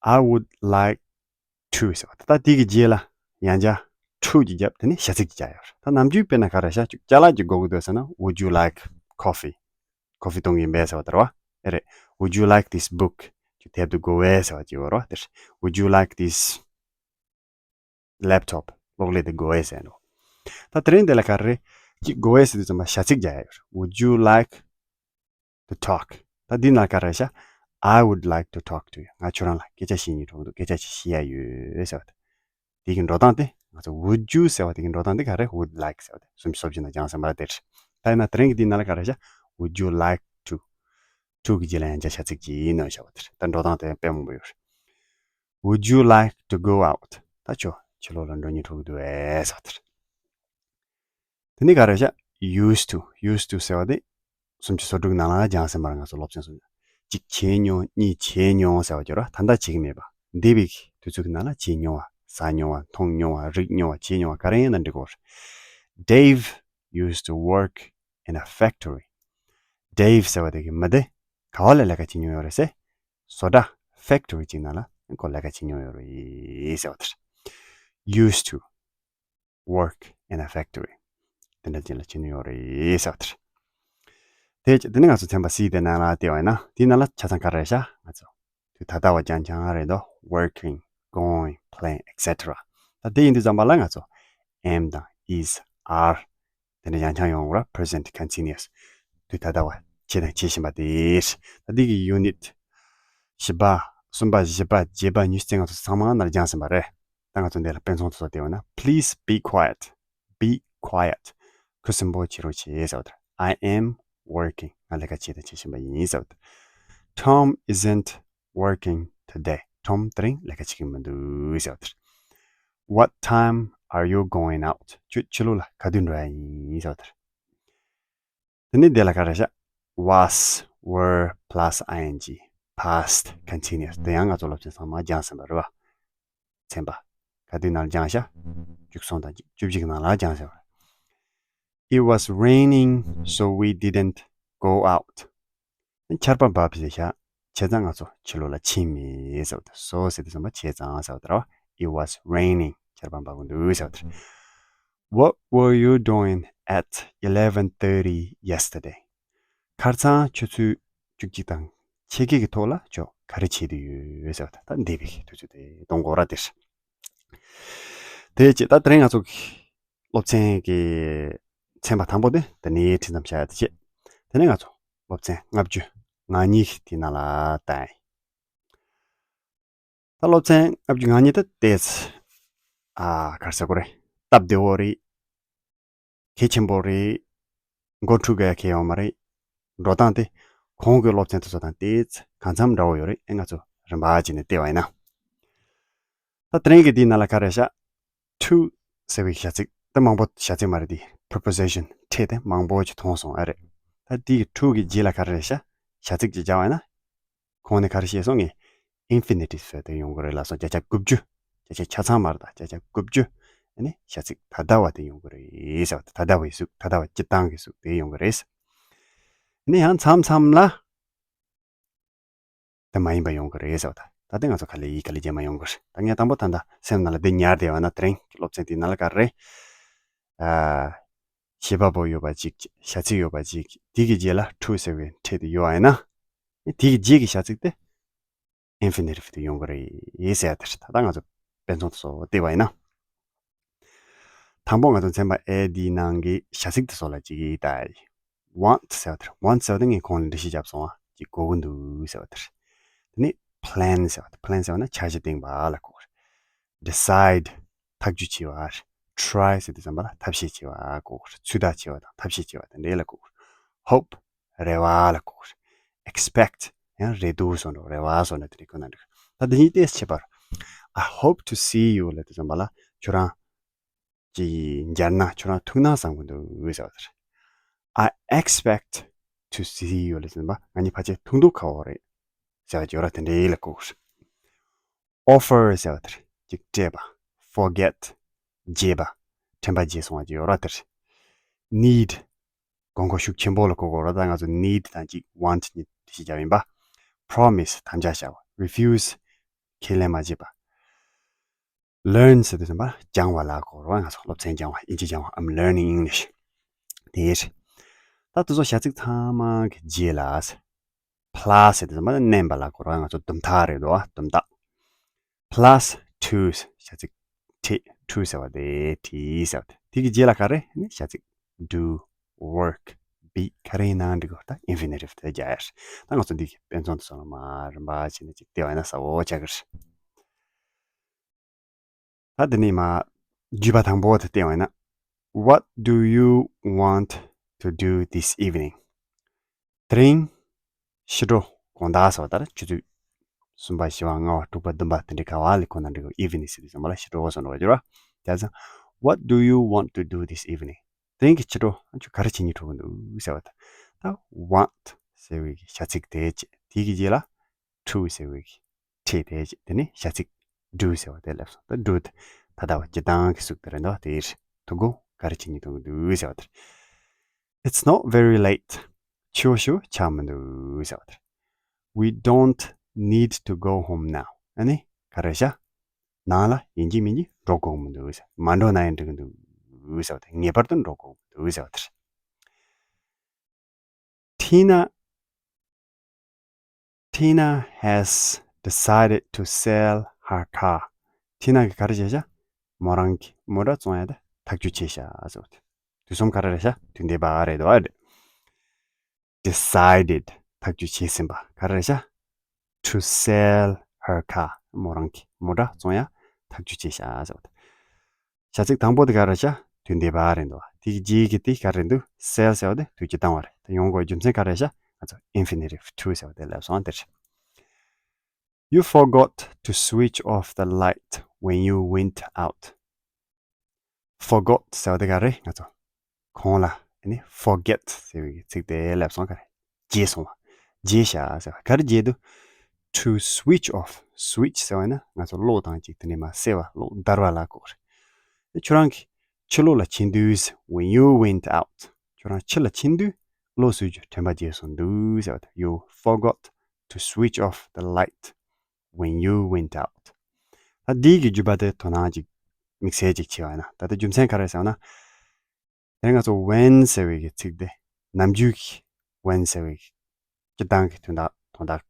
I would like to ཟེར་བ། ད་དེ་གི་རྗེས་ལ་ཡང་བསྐྱར་to གི་རྒྱབ། དེ་ནི་བྱ་ཚིག་གི་རྒྱབ་ཡོད་རེད། ད་ནམ་རྒྱུན་དཔེར་ན་ག་རེ་ཤག་ཅིག་ཅ་ལག་ཅིག་དགོས་ཀྱི་འདུག་ཟེར་ན། Would you like coffee? ཀོ་ཧྥི་འཐུང་གི་ཡིན་པས་ཟེར་བ་དེ་རེད་པ། ཨེ་རེད། Would you like this book? ཅིག་དེབ་དེ་དགོས་པས་ཟེར་བ་ཅིག་ཡོད་རེད་པ། དེ་རེད། Would you like this laptop? གློག་ཀླད་དེ་དགོས་པས་ཟེར་འགྲོ། ད་དེ་རིང་འདི་ལ་ག་རེ་རེད། ཅིག་དགོས་པས་ཟེར་དུས་ཙམ་པ་བྱ་ཚིག་རྒྱག་ཡ་ཡོད་རེད། Would you like to talk? ད་འདི་ནང་ག་རེ་ཤག I would like to talk to you. ང་ཁྱོད་རང་ལ་སྐད་ཆ་བཤད་སྙིང་བྲོ་གི་འདུག་སྐད་ཆ་ཅིག་བཤད་ཡ་ཡོད་ཟེར་བ་དེ། དེ་གི་འགྲོ་སྟངས་དེ་ང་ཚོ་would you ཟེར་བ་དེ་གི་འགྲོ་སྟངས་དེ་ག་རེ། would like ཟེར་བ་དེ་སུམ་ཅུ་སོ་བཞི་ནང་སྦྱངས་ཟིན་པ་རེད། དེ་རེད། ད་ཡིན་ན་དེ་རིང་གི་འདི་ནང་ལ་ག་རེ་ཤག Would you like to? to གི་རྗེས་ལ་ཡང་བསྐྱར་བྱ་ཚིག་ཅིག་ཡིན་ནོ་བྱ་བ་དེ་རེད། ད་འགྲོ་སྟངས་དེ་དཔེ་མང་པོ་ཡོད་རེད། Would you like to go out? ད་ཁྱོད་ཕྱི་ལོགས་ལ་འགྲོ་སྙིང་བྲོ་གི་འདུག་ཨེ་ཟེར་བ་དེ་རེད། དེ་ནི་ག་རེ་ཤག used to. used to ཟེར་བ་དེ་སུམ་ཅུ་སོ་དྲུག་ནང་ལ་སྦྱངས་ཟིན་པ་རེད། ང་ཚོ་སློབ་ཚན་སོ་གཅིག་བྱས་མྱོང་། གཉིས་བྱས་མྱོང་ཟེར་བ་ཅིག་ཡོད་རེད་པ། ད་ལྟ་བྱེད་ཀྱི་མེད་པ། འདས་པའི་དུས་ཚོད་ཀྱི་ནང་ལ་བྱས་མྱོང་བ། ཟ་མྱོང་བ། འཐུང་མྱོང་བ། རིག་མྱོང་བ། བྱས་མྱོང་བ། ག་རེ་ཡིན་ན་འགྲིག་གི་རེད། Dave used to work in a factory. Dave ཟེར་བ་དེ་གི་མི་དེ་ག་བ་ལ་ལས་ཀ་བྱེད་མྱོང་ཡོད་རེད་ཟེར། བཟོ་གྲྭ། factory ཅིག་ནང་ལ་ཁོ་ལས་ཀ་བྱེད་མྱོང་ཡོད་རེད་ཟེར་བ་དེ་རེད། used to work in a factory. དེ་འདྲ་ཅིག་ལ་བྱེད་མྱོང་ཡོད་རེད་ཟེར་བ་དེ་རེད། དེ་དེ་ནི་ང་ཚོ་ཚན་པ་C དེ་ནང་ལ་བལྟས་པ་ཡིན་ན། དེའི་ནང་ལ་ཆ་ཚང་ག་རེ་རེད་ཤག་ང་ཚོ་དུས་ད་ལྟ་བ་རྐྱང་རྐྱང་རེད་དོ། working, going, playing, et cetera. ད་དེ་ཡིན་དུས་ཙམ་པ་ལ་ང་ཚོ་am དང་is, are དེ་འདྲ་རྐྱང་རྐྱང་ཡོང་གི་རེད། present continuous. དུས་ད་ལྟ་བ་བྱས་དང་བྱེད་བཞིན་པ་དེ་རེད། ད་འདི་གི་unit བཞི་པ། གསུམ་པ། བཞི་པ། བརྒྱད་པ། ཉི་ཤུ་རྩ་ལྔ་དེ་ཚོ་ཚང་མ་ནང་ལ་སྦྱངས་ཟིན་པ་རེད། ད་ང་ཚོ་འདི་ལ་དཔེ་མཚོན་དེ་ཚོ་བལྟས་པ་ན། Please be quiet. Be quiet. ཁུ་སིམ་པོ་བྱེད་རོགས་བྱེད་ཟེར་བ་དེ་རེད། I am working. ང་ལས་ཀ་བྱས་དང་བྱེད་བཞིན་པ་ཡིན་ཟེར་བ་དེ། Tom isn't working today. Tom དེ་རིང་ལས་ཀ་བྱེད་ཀྱི་མི་འདུག་ཟེར་བ་དེ་རེད། What time are you going out? ཁྱོད་ཕྱི་ལོགས་ལ་ག་དུས་འགྲོ་ཡ་ཡིན་ཟེར་བ་དེ་རེད། དེ་ནས་འདི་ལ་ག་རེ་བཞག was, were plus ing, past continuous. དེ་ཡང་ང་ཚོ་སློབ་ཚན་ཚང་མ་སྦྱངས་ཟིན་པ་རེད་པ། ཚན་པ་ག་དུས་ནང་ལ་སྦྱངས་ཤག་བཅུ་གསུམ་དང་བཅུ་བཞི་གི་ནང་ལ་སྦྱངས་ཤག It was raining, so we didn't go out. ཆར་པ་འབབ་ཟེར་ཤག་བྱས་ཙང་ང་ཚོ་ཕྱི་ལོགས་ལ་ཕྱིན་མེད་ཟེར་བ་དེ། so ཟེར་དུས་ཙམ་པ་བྱས་ཙང་ཟེར་བ་དེ་རེད་པ། It was raining. ཆར་པ་འབབ་ཀྱི་འདུག་ཟེར་བ་དེ་རེད། What were you doing at eleven thirty yesterday? ཁ་སང་ཆུ་ཚོད་བཅུ་གཅིག་དང་ཕྱེད་ཀའི་ཐོག་ལ་ཁྱོད་ག་རེ་བྱེད་དུ་ཡོད་ཟེར་བ་དེ། ད་འདས་པའི་དུས་ཚོད་དེ་གཏོང་དགོས་ར་དེ་རེད། དེ་བྱས་ད་དེ་རིང་ང་ཚོ་སློབ་ཚན་གྱི་ཚན་པ་དང་པོ་དེ་དེ་ནས་ཁྲིད་མཚམས་བཞག་ཡ་དེ་བྱས། དེ་ནས་ང་ཚོ་སློབ་ཚན་ལྔ་བཅུ་ང་གཉིས་དེ་ནང་ལ་བལྟ་ཡ་ཡིན། ད་སློབ་ཚན་ལྔ་བཅུ་ང་གཉིས་དེ་ཏོག་ཙམ། ཨ། ག་རེ་ཟེར་དགོས་རེད། སྟབས་བདེ་བོ་རེད། གལ་ཆེན་པོ་རེད། མགོ་འཁྲུག་ག་ཡ་གལ་ཡོད་མ་རེད། འགྲོ་སྟངས་དེ་གོང་གི་སློབ་ཚན་དེ་ཚོ་དང་ཏོག་ཙམ་གང་འཚམ་འདྲ་བོ་ཡོད་རེད། ཨེ། ང་ཚོ་རིམ་པ་བྱས་ནས་བལྟས་པ་ཡིན་ན། ད་དེ་རིང་གི་འདིའི་ནང་ལ་ག་རེ་བཞག to ཟེར་བའི་བྱ་ཚིག་དེ་མང་པོ། བྱ་ཚིག་མ་རེད་དེ། preposition ཕྲད་དེ་མང་པོ་ཅིག་མཐོང་སོང་། ཨེ་རེད། ད་དེ་གི་to གི་རྗེས་ལ་ག་རེ་བཞག་བྱ་ཚིག་ཅིག་སྦྱར་བ་ཡིན་ན། གོང་ནས་ག་རེ་བཤད་སོང་ངས། infinitive ཟེར་དེ་ཡོང་གི་རེད་ལབ་སོང་། བརྒྱ་ཆ་དགུ་བཅུ། བརྒྱ་ཆ་ཆ་ཚང་མ་རེད། ད་བརྒྱ་ཆ་དགུ་བཅུ། ཨ་ནི་བྱ་ཚིག་ད་ལྟ་བ་དེ་ཡོང་གི་རེད་ཟེར་བ་དེ། ད་ལྟ་བའི་གཟུགས། ད་ལྟ་བ་སྤྱིར་བཏང་གི་གཟུགས་དེ་ཡོང་གི་རེད། ཨ་ནི་ཡང་མཚམས་མཚམས་ལ་དེ་མ་ཡིན་པ་ཡོང་གི་རེད་ཟེར་བ་དེ། ད་ལྟ་ང་ཚོ་ག་ལེ་ཡིས་ག་ལེ་རྗེས་མ་ཡོང་གི་རེད། ད་ངས་དང་པོ་ད་ལྟ་སེམས་ནང་ལ་འདི་ཉར་བསྡད་པ་ན། དེ་རིང་གི་སློབ་ཚན་དེའི་ནང་ལ་ག་རེ་རེད། ཨ། བྱེད་པ་པོ་ཡོད་པ་ཅིག་བྱ་ཚིག་ཡོད་པ་ཅིག་དེ་གི་རྗེས་ལ་to ཟེར་བའི་ཕྲད་དེ་ཡོད་པ་ཡིན་ན། དེ་གི་རྗེས་ཀྱི་བྱ་ཚིག་དེ་infinitive དེ་ཡོང་གི་རེད་ཟེར་ཡ་དེ་རེད། ད་ལྟ་ང་ཚོ་དཔེ་མཚོན་དེ་ཚོ་བལྟས་པ་ཡིན་ན། དང་པོ་ང་ཚོ་ཚན་པ་A འདིའི་ནང་གི་བྱ་ཚིག་དེ་ཚོ་ལ་ཅིག་ལྟ་ཡ་ཡིན། want ཟེར་བ་དེ་རེད། want ཟེར་བ་དེ་ངས་གོང་ལ་འགྲེལ་བཤད་བརྒྱབ་སོང་བ། ཅིག་དགོས་ཀྱི་འདུག་ཟེར་བ་དེ་རེད། དེ་ནས་plan ཟེར་བ་དེ། plan ཟེར་བ་ན་འཆར་གཞི་བཏིང་བ་ལ་གོ་གི་རེད། decide ཐག་གཅོད་བྱས་པ་རེད། try ཟེར་དུས་ཙམ་པ་ལ་ཐབས་ཤེས་བྱས་པ་གོ་གི་རེད། ཚོད་ལྟ་བྱས་པ་དང་ཐབས་ཤེས་བྱས་པ་དེ་འདྲ་ལ་གོ་གི་རེད། hope རེ་བ་ལ་གོ་དགོས་རེད། Expect ཡང་རེ་སྡུག་བཟོ་འདྲ་རེ་བ་བཟོ་འདྲ་དེ་འདྲ་གོ་ན་འགྲིག་ད་འདི་གཉིས་ཏོག་ཙམ་ཁྱད་པར། I hope to see you ལབ་དུས་ཙམ་པ་ལ་ཁྱོད་རང་ཅིག་མཇལ་ན་ཁྱོད་རང་ཐུག་ན་བསམ་གྱི་འདུག་ཟེར་བ་དེ་རེད། I expect to see you ལབ་དུས་ཙམ་པ་ང་གཉིས་ཕལ་ཆེར་ཐུག་འདུག་ཁ་བོ་རེད་ཟེར་བ་ཅིག་ཡོད་ར། དེ་འདྲའི་ལ་གོ་དགོས་རེད། Offer ཟེར་བ་དེ་རེད། ཅིག་སྤྲད་པ། Forget བརྗེད་པ། དྲན་པ་བརྗེད་སོང་བ་ཅིག་ཡོད་ར་དེ་རེད། Need དགོས་མཁོ་ཤུགས་ཆེན་པོ་ལ་གོ་དགོས་ར། ད་ང་ཚོ་need དང་ཅིག་want གཉིས་འགྲེལ་བཤད་རྒྱབ་ཡིན་པ། Promise དམ་བཅའ་བཞག་པ། Refuse ཁས་ལེན་མ་བྱེད་པ། Learn ཟེར་དུས་ཙམ་པ་སྦྱང་བ་ལ་གོ་དགོས་ར། ང་ཚོ་སློབ་ཚན་སྦྱང་བ། དབྱིན་ཇི་སྦྱང་བ། I'm learning English དེ་རེད། ད་དེ་ཚོ་བྱ་ཚིག་ཚང་མ་གི་རྗེས་ལ། Plus ཟེར་དུས་ཙམ་པ་མནན་པ་ལ་གོ་ར། ང་ཚོ་དུམ་ཐག་རེད་འདུག་བ། དུམ་ཐག Plus to བྱ་ཚིག་ཁྲིད། To ཟེར་བ་དེ་བྲིས་ཟེར་བ་དེ། དེ་གི་རྗེས་ལ་ག་རེ་ནི་བྱ་ཚིག do work be ག་རེ་ཡིན་ནའང་འགྲིག་གི་ད་infinitive དེ་རྒྱག་ཡ་རེད། ད་ང་ཚོ་འདི་གི་དཔེ་མཚོན་དུ་སོང་ལ་མ་རིམ་པ་བྱས་ནས་ཅིག་བལྟས་པ་ཡིན་ན་གསལ་བོ་ཆགས་ཀྱི་རེད། ད་འདི་ནས་མ་བརྗོད་པ་དང་པོ་དེ་བལྟས་པ་ཡིན་ན། What do you want to do this evening? དེ་རིང་ཕྱི་དྲོ་དགོང་དག་ཟེར་བ་ལྟར་ཆུ་ཚོད་གསུམ་པ་བཞི་པ་ལྔ་པ་དྲུག་པ་བདུན་པ་དེ་འདྲའི་ག་བ་ལ་ཁོ་ན་འགྲིག་གི evening ཟེར་དུས་ཙམ་པ་ལ་ཕྱི་དྲོ་བ་སོང་འགྲོ་བ་འགྱུར་བ། བྱས་ཙང་། What do you want to do this evening? དེ་རིང་གི་ཕྱི་དྲོ་ཁྱོད་ག་རེ་བྱེད་སྙིང་བྲོ་གི་འདུག་ཟེར་བ་དང་། ད་want ཟེར་བའི་བྱ་ཚིག་དེ་བྱས། དེ་གི་རྗེས་ལ་to ཟེར་བའི་ཁྲིད་དེ་བྱས། དེ་ནས་བྱ་ཚིག་do ཟེར་བ་དེ་སླེབས་སོང་། ད་do དེ་ད་ལྟ་བ་སྤྱིར་བཏང་གི་གཟུགས་དེ་རེད་འདུག་དེ་རེད། ཐུག་གོ་ག་རེ་བྱེད་སྙིང་བྲོ་གི་འདུག་ཟེར་བ་དེ་རེད། It's not very late. ཕྱི་པོ་ཞེ་པོ་ཆགས་མི་འདུག་ཟེར་བ་དེ་རེད། We don't need to go home now. ཨ་ནི་ག་རེ་བྱ། ནང་ལ་ཡིན་གཅིག་མིན་གཅིག་འགྲོ་དགོས་མི་འདུག་ཟེར། མ་འགྲོ་ན་ཡང་འགྲིག་གི་འདུག་ཟེར་བ་དེ། ངེས་པར་དུ་འགྲོ་དགོས་མི་འདུག་ཟེར་བ་དེ་རེད། Tina Tina has decided to sell her car. ཐི་ན་གིས་ག་རེ་བྱས་ཤག་མོ་རང་གི་མོ་ཊ་བཙོང་ཡ་དེ་ཐག་གཅོད་བྱས་ཤག་ཟེར་བ་དེ། དུས་གསུམ་ག་རེ་རེད་ཤག་དུས་འདས་པ་རེད་འདུག་བ། Decided ཐག་གཅོད་བྱས་ཟིན་པ། ག་རེ་རེད་ཤག to sell her car. མོ་རང་གི་མོ་ཊ་བཙོང་ཡ་ཐག་གཅོད་བྱས་ཤག་ཟེར་བ་དེ། བྱ་ཚིག་དང་པོ་དེ་ག་རེ་རེད་ཤག་དུས་འདས་པ་རེད་འདུག་བ། དེ་གི་རྗེས་ཀྱི་དེ་ག་རེ་འདུག sell ཟེར་བ་དེ་དུས་ཀྱི་བཏང་བ་རེད། དེ་ཡོང་དགོས་རྒྱུ་མཚན་ག་རེ་རེད་ཤག་ང་ཚོ་infinitive to ཟེར་བ་དེ་སླེབས་སོང་དེ་རེད། You forgot to switch off the light when you went out. Forgot ཟེར་བ་དེ་ག་རེ། ང་ཚོ་གོང་ལ་ཨ་ནི་forget ཟེར་བའི་ཚིག་དེ་སླེབས་སོང་། ག་རེ། བརྗེད་སོང་བ། བརྗེད་ཤག་ཟེར་བ། ག་རེ་བརྗེད་འདུག to switch off. Switch ཟེར་བ་ན་ང་ཚོ་གློག་དང་ཅིག་དེ་ནས་མར་སེལ་བ། གློག་སྡར་བ་ལ་གོ་རེད། ཁྱོད་རང་གིས་ཕྱི་ལོགས་ལ་ཕྱིན་དུས། When you went out. ཁྱོད་རང་ཕྱི་ལ་ཕྱིན་དུས་གློག་བཟོས་རྒྱུ་དྲན་པ་བརྗེད་སོང་འདུག་ཟེར་བ་དང་། You forgot to switch off the light when you went out. ད་འདི་གི་བརྗོད་པ་དེ་དོ་སྣང་ཅིག་དམིགས་བསལ་ཅིག་བྱས་པ་ཡིན་ན། ད་ལྟ་རྒྱུ་མཚན་ག་རེ་ཟེར་བ་ན། དེ་ང་ཚོ་when ཟེར་བའི་གི་ཚིག་དེ་ནམ་རྒྱུན་གྱི་when ཟེར་བའི་གི་སྤྱིར་བཏང་གི་དོན་དག་དོན་དག་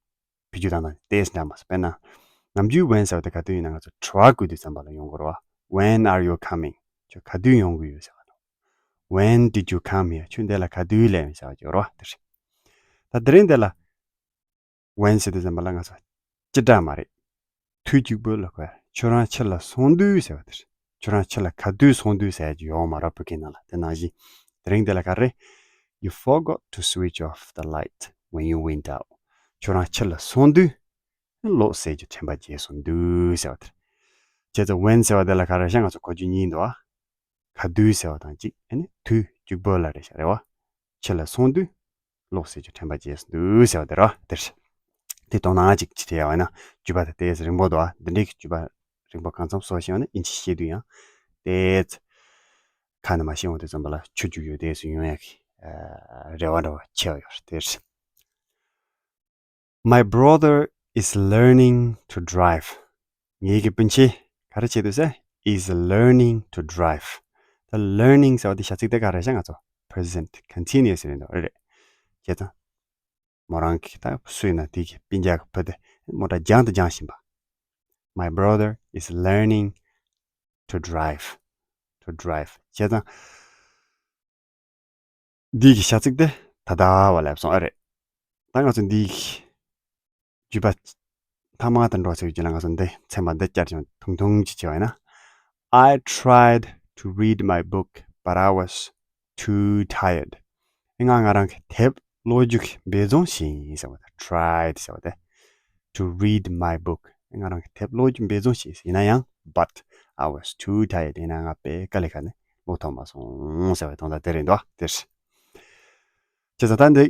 བེད་སྤྱོད་བཏང་སྟངས་ཏོག་ཙམ་འདྲ་མ་སོང་། དཔེར་ན། ནམ་རྒྱུན་when ཟེར་བ་དེ་ག་དུས་ཡིན་ན་ང་ཚོ་དྲི་བ་བཀོད་དུས་ཙམ་པ་ལ་ཡོང་གི་རེད་བ། When are you coming? ཁྱོད་ག་དུས་ཡོང་གི་ཡོད་ཟེར་བ་དང་། When did you come here? ཁྱོད་འདི་ལ་ག་དུས་སླེབས་ཡོད་ཟེར་བ་ཅིག་ཡོད་རེད་བ། དེ་རེད། ད་དེ་རིང་འདི་ལ་when ཟེར་དུས་ཙམ་པ་ལ་ང་ཚོ་སྤྱི་སྒྲ་མ་རེད། དུས་གཅིག་པོ་ལ་གོ་ཡ། ཁྱོད་རང་ཕྱི་ལ་སོང་དུས་ཟེར་བ་དེ་རེད། ཁྱོད་རང་ཕྱི་ལ་ག་དུས་སོང་དུས་ཟེར་ཡ་ཅིག་ཡོད་མ་རེད་བོད་སྐད་ནང་ལ། དེ་ནང་བཞིན་དེ་རིང་འདི་ལ་ག་རེ། You forgot to switch off the light when you went out. ཁྱོད་རང་ཕྱི་ལ་སོང་དུས་གློག་སེལ་རྒྱུ་དྲན་པ་བརྗེད་སོང་འདུག་ཟེར་བ་དེ་རེད། བྱས་ཙང་when ཟེར་བ་དེ་ལ་ག་རེ་ཤག་ང་ཚོ་གོ་རྒྱུ་གཉིས་འདུག་ཨ། ག་དུས་ཟེར་བ་དང་གཅིག་ཨ་ནི་དུས་གཅིག་པོ་ལ་རེད་ཤག་རེད་བ། ཕྱི་ལ་སོང་དུས་གློག་སེལ་རྒྱུ་དྲན་པ་བརྗེད་སོང་འདུག་ཟེར་བ་དེ་རེད་བ། དེ་རེད། དེ་དོ་སྣང་ཅིག་བྱེད་ཡ་ཡོད་ན་བརྗོད་པ་དེ་ཏོག་ཙམ་རིང་པོ་འདུག་ཨ། འདི་འདྲའི་བརྗོད་པ་རིང་པོ་གང་འཚམ་བཟོ་ཤེས་ཡོད་ན་དབྱིན་ཇི་ཤེས་དུས་ཡང་ཏོག་ཙམ་ཁ་ནས་མ་ཤེས་འོང་དུས་ཙམ་པ་ལ་ཆུ་རྒྱུག་ཡོད་དེ་སུ་ཡོང་ཡག་གི་རེ་བ་འདྲ་བོ་ཆེ་བ་ཡོད་རེད། དེ་རེད། My brother is learning to drive. ངའི་གི་སྤུན་མཆེད་ག་རེ་བྱེད་འདུག་ཟེར། is learning to drive. ད་learning ཟེར་བ་དེ་བྱ་ཚིག་དེ་ག་རེ་བྱ། ང་ཚོ་present continuous རེད་འདུག་རེད། བྱས་ཙང་མོ་རང་གིས་ད་སུ་ཡིན་ན་དེ་གི་སྤུན་ཀྱག་གི་བུ་དེ་མོ་ཊ་སྦྱང་དང་སྦྱང་བཞིན་པ། My brother is learning to drive. To drive. བྱས་ཙང་འདི་གི་བྱ་ཚིག་དེ་ད་ལྟ་བ་སླེབས་སོང་ཨ་རེད། ད་ང་ཚོ་འདི་གི་བརྗོད་པ་ཐ་མ་དང་འགྲོ་ཚེ་རྒྱུ་ལ་ང་ཚོ་འདི་ཚན་པ་འདི་བསྐྱར་ཀྱང་ཐུང་ཐུང་ཅིག་བྱས་པ་ཡིན་ན། I tried to read my book, but I was too tired. ང་ང་རང་གི་དེབ་ ཀློག་རྒྱུ་གི་འབད་བརྩོན་བྱས་ཡིན་ཟེར་བ་དང་། tried ཟེར་བ་དེ། to read my book. ང་རང་གི་དེབ་ཀློག་རྒྱུ་འབད་བརྩོན་བྱས། ཡིན་ན་ཡང་། but I was too tired. ཡིན་ན་ང་དཔེ་དཀའ་ལས་ཁག་ནས་ཀློག་ཐུབ་མ་སོང་ཟེར་བའི་དོན་དག་དེ་རེད་འདུག་དེར། བྱས་ཙང་ད་འདི་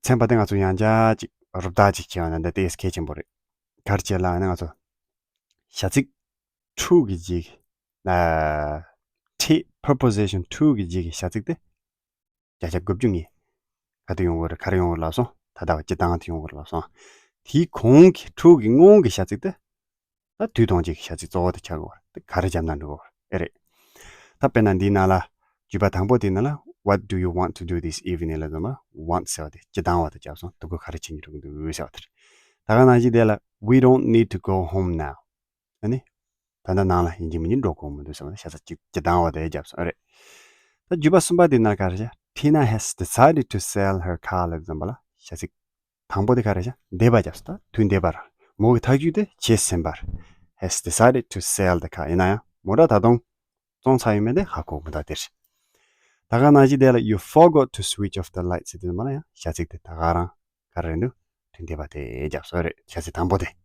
ཚན་པ་དེ་ང་ཚོ་ཡང་བསྐྱར་ཅིག་རུབ་རྟགས་ཅིག་བྱས་པ་ན་འདི་ཏོག་ཙམ་གལ་ཆེན་པོ་རེད། ག་རེ་བྱས་ལབ་ན་ང་ཚོ་བྱ་ཚིག་to གི་རྗེས་ཀྱི། ཨ། to preposition to གི་རྗེས་ཀྱི་བྱ་ཚིག་དེ་བརྒྱ་ཆ་དགུ་བཅུ་ནས་ག་དུས་ཡོང་གི་རེད། ག་རེ་ཡོང་གི་རེད་ལབ་སོང་། ད་ལྟ་བ་སྤྱིར་བཏང་དུ་ཡོང་གི་རེད་ལབ་སོང་། དེའི་གོང་གི་to གི་སྔོན་གྱི་བྱ་ཚིག་དེ། ད་དུས་སྟོན་བྱེད་ཀྱི་བྱ་ཚིག་གཙོ་བོ་དེ་ཆགས་ཀྱི་ཡོད་རེད། དེ་ག་རེ་བརྒྱབ་ན་འགྲིག་གི་ཡོད་རེད། ཨེ་རེད། ད་དཔེར་ན་འདིའི་ནང་ལ། བརྗོད་པ་དང་པོ་དེའི་ནང་ལ། What do you want to do this evening? ལབ་དུས་ཙམ་པ། want ཟེར་བ་དེ་སྤྱིར་བཏང་བ་དེ་བརྒྱབ་སོང་། ད་ཁོས་ག་རེ་བྱེད་སྙིང་འདོད་ཀྱི་འདུག་ཟེར་བ་དེ་རེད། ད་ག་ནང་བཞིན་དེ་ལ། We don't need to go home now. ཨ་ནི། ད་ལྟ་ནང་ལ་ཡིན་གཅིག་མིན་གཅིག་འགྲོ་དགོས་མི་འདུག་ཟེར་བ་དེ་བྱ་ཚིག་སྤྱིར་བཏང་བ་དེ་བརྒྱབ་སོང་། ཨེ་རེད། ད་བརྗོད་པ་གསུམ་པ་དེའི་ནང་ག་རེ་བྱས། Tina has decided to sell her car. ལབ་དུས་ཙམ་པ་ལ་བྱ་ཚིག་དང་པོ་དེ་ག་རེ་བྱས། འདས་པ་བརྒྱབ་སོང་། ད་དུས་འདས་པར། མོ་གི་ཐག་གཅོད་དེ་བྱས་ཟིན་པར། has decided to sell the car. ཡིན་ན་ཡང་མོ་ཊ་ད་དུང་བཙོང་ཚར་ཡོད་མེད་དེ་ཧ་གོ་མི་འདུག་དེ་རེད། ད་ག་ནང་བཞིན་དེ་ལ། You forgot to switch off the lights. ཟེར་དུས་ཙམ་པ་ལ་ཡང་བྱ་ཚིག་དེ་ད་ག་རང་ག་རེ་རེད་འདུག་དུས་འདས་པ་དེ་བརྒྱབ་སོང་། ཨེ་རེད། བྱ་ཚིག་དང་པོ་དེ། བྱ་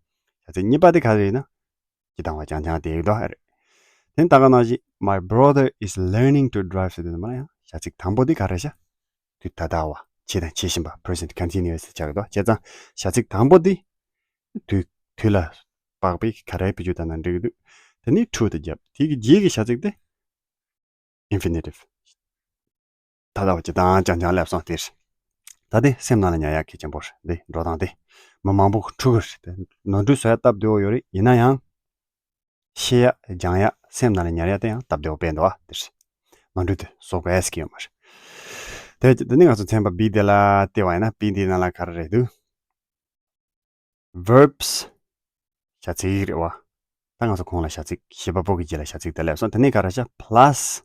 ཚིག་གཉིས་པ་དེ་ག་རེ་རེད་ན། སྤྱིར་བཏང་བ་རྐྱང་རྐྱང་དེ་ཡོད་དོ། ཨེ་རེད། དེ་ནས་ད་ག་ནང་བཞིན། My brother is learning to drive. ཟེར་དུས་ཙམ་པ་ལ་ཡང་བྱ་ཚིག་དང་པོ་དེ་ག་རེ་བྱས། དུས་ད་ལྟ་བ། བྱས་དང་བྱེད་བཞིན་པ། present continuous ཆགས་ཀྱི་འདུག་བྱས་ཙང་བྱ་ཚིག་དང་པོ་དེ་དུས། དུས་ལ་དཔག་པའི་ག་རེ་བེད་སྤྱོད་བཏང་ན་འགྲིག་གི་འདུག་དེ་ནས་to དེ་བརྒྱབ། དེ་གི་རྗེས་ཀྱི་བྱ་ཚིག་དེ་infinitive། ད་ལྟ་བ་སྤྱིར་བཏང་རྐྱང་རྐྱང་སླེབས་སོང་། དེ་རེད། ད་དེ་སེམས་ནང་ལ་ཉར་ཡག་གལ་ཆེན་པོ་རེད། འདི་འགྲོ་སྟངས་དེ་མི་མང་པོ་འཁྲུག་གི་རེད། དེ་ནོར་འཁྲུལ་བཟོ་ཡག་སྟབས་བདེ་བོ་ཡོད་རེད། ཡིན་ན་ཡང་། ཤེས་ཡག་སྦྱང་ཡག་སེམས་ནང་ལ་ཉར་ཡག་དེ་ཡང་སྟབས་བདེ་བོ་དཔེ་འདུག་ཨ། དེ་རེད། ནོར་འཁྲུལ་དེ་བཟོ་དགོས་ཀྱི་ཡོད་མ་རེད། དེ་དེ་ནས་ང་ཚོ་ཚན་པ་བི་དེ་ལ་བལྟས་པ་ཡིན་ན། བི་འདིའི་ནང་ལ་ག་རེ་རེད་འདུག verbs། བྱ་ཚིག་རེད་བ། ད་ང་ཚོ་གོང་ལ་བྱ་ཚིག་བྱེད་པ་པོ་གི་རྗེས་ལ་བྱ་ཚིག་དེ་སླེབས་སོང་། དེ་ནས་ག་རེ་བྱས། plus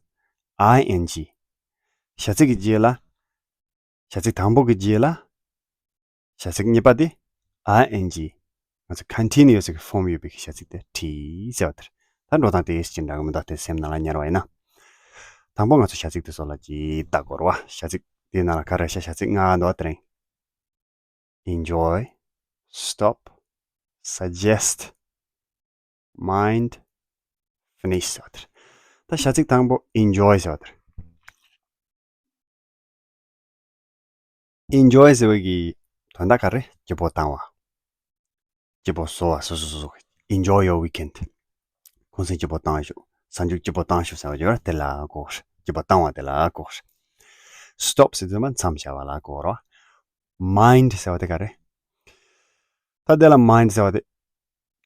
ing། བྱ་ཚིག་གི་རྗེས་ལ། བྱ་ཚིག་དང་པོ་གི་རྗེས་ལ། བྱ་ཚིག་གཉིས་པ་དེ་ing། ང་ཚོ་continuous གི་form ཡོད་པའི་བྱ་ཚིག་དེ་བྲིས་ཟེར་བ་དེ་རེད། ད་འགྲོ་སྟངས་དེ་ཅི་འདྲ་གི་མི་འདུག་དེ་སེམས་ནང་ལ་ཉར་བ་ཡིན་ན། དང་པོ་ང་ཚོ་བྱ་ཚིག་དེ་ཚོ་ལ་ཅིག་ལྟ་དགོས་རེད་བ། བྱ་ཚིག་དེའི་ནང་ལ་ག་རེ་བྱས། བྱ་ཚིག་ལྔ་འདུག་བ། དེ་རིང་enjoy, stop, suggest, mind, finish ཟེར་བ་དེ་རེད། ད་བྱ་ཚིག་དང་པོ་enjoy ཟེར་བ་དེ་རེད། enjoy ཟེར་བའི་གི་དོན་དག་ག་རེ། སྐྱིད་པོ་བཏང་བ། སྐྱིད་པོ་བཟོ་བ། སོ་སོ་སོ་སོ། enjoy your weekend. གུང་སེང་སྐྱིད་པོ་བཏང་ཤོག་གཟའ་མཇུག་སྐྱིད་པོ་བཏང་ཤོག་ཟེར་བ་ཡོད་རེད། དེ་ལ་གོ་རེད། སྐྱིད་པོ་བཏང་བ་དེ་ལ་གོ་རེད། stop ཟེར་དུས་མཚམས་བཞག་པ་ལ་གོ་རེད། mind ཟེར་བ་དེ་ག་རེ། ད་དེ་ལ་mind ཟེར་བ་དེ།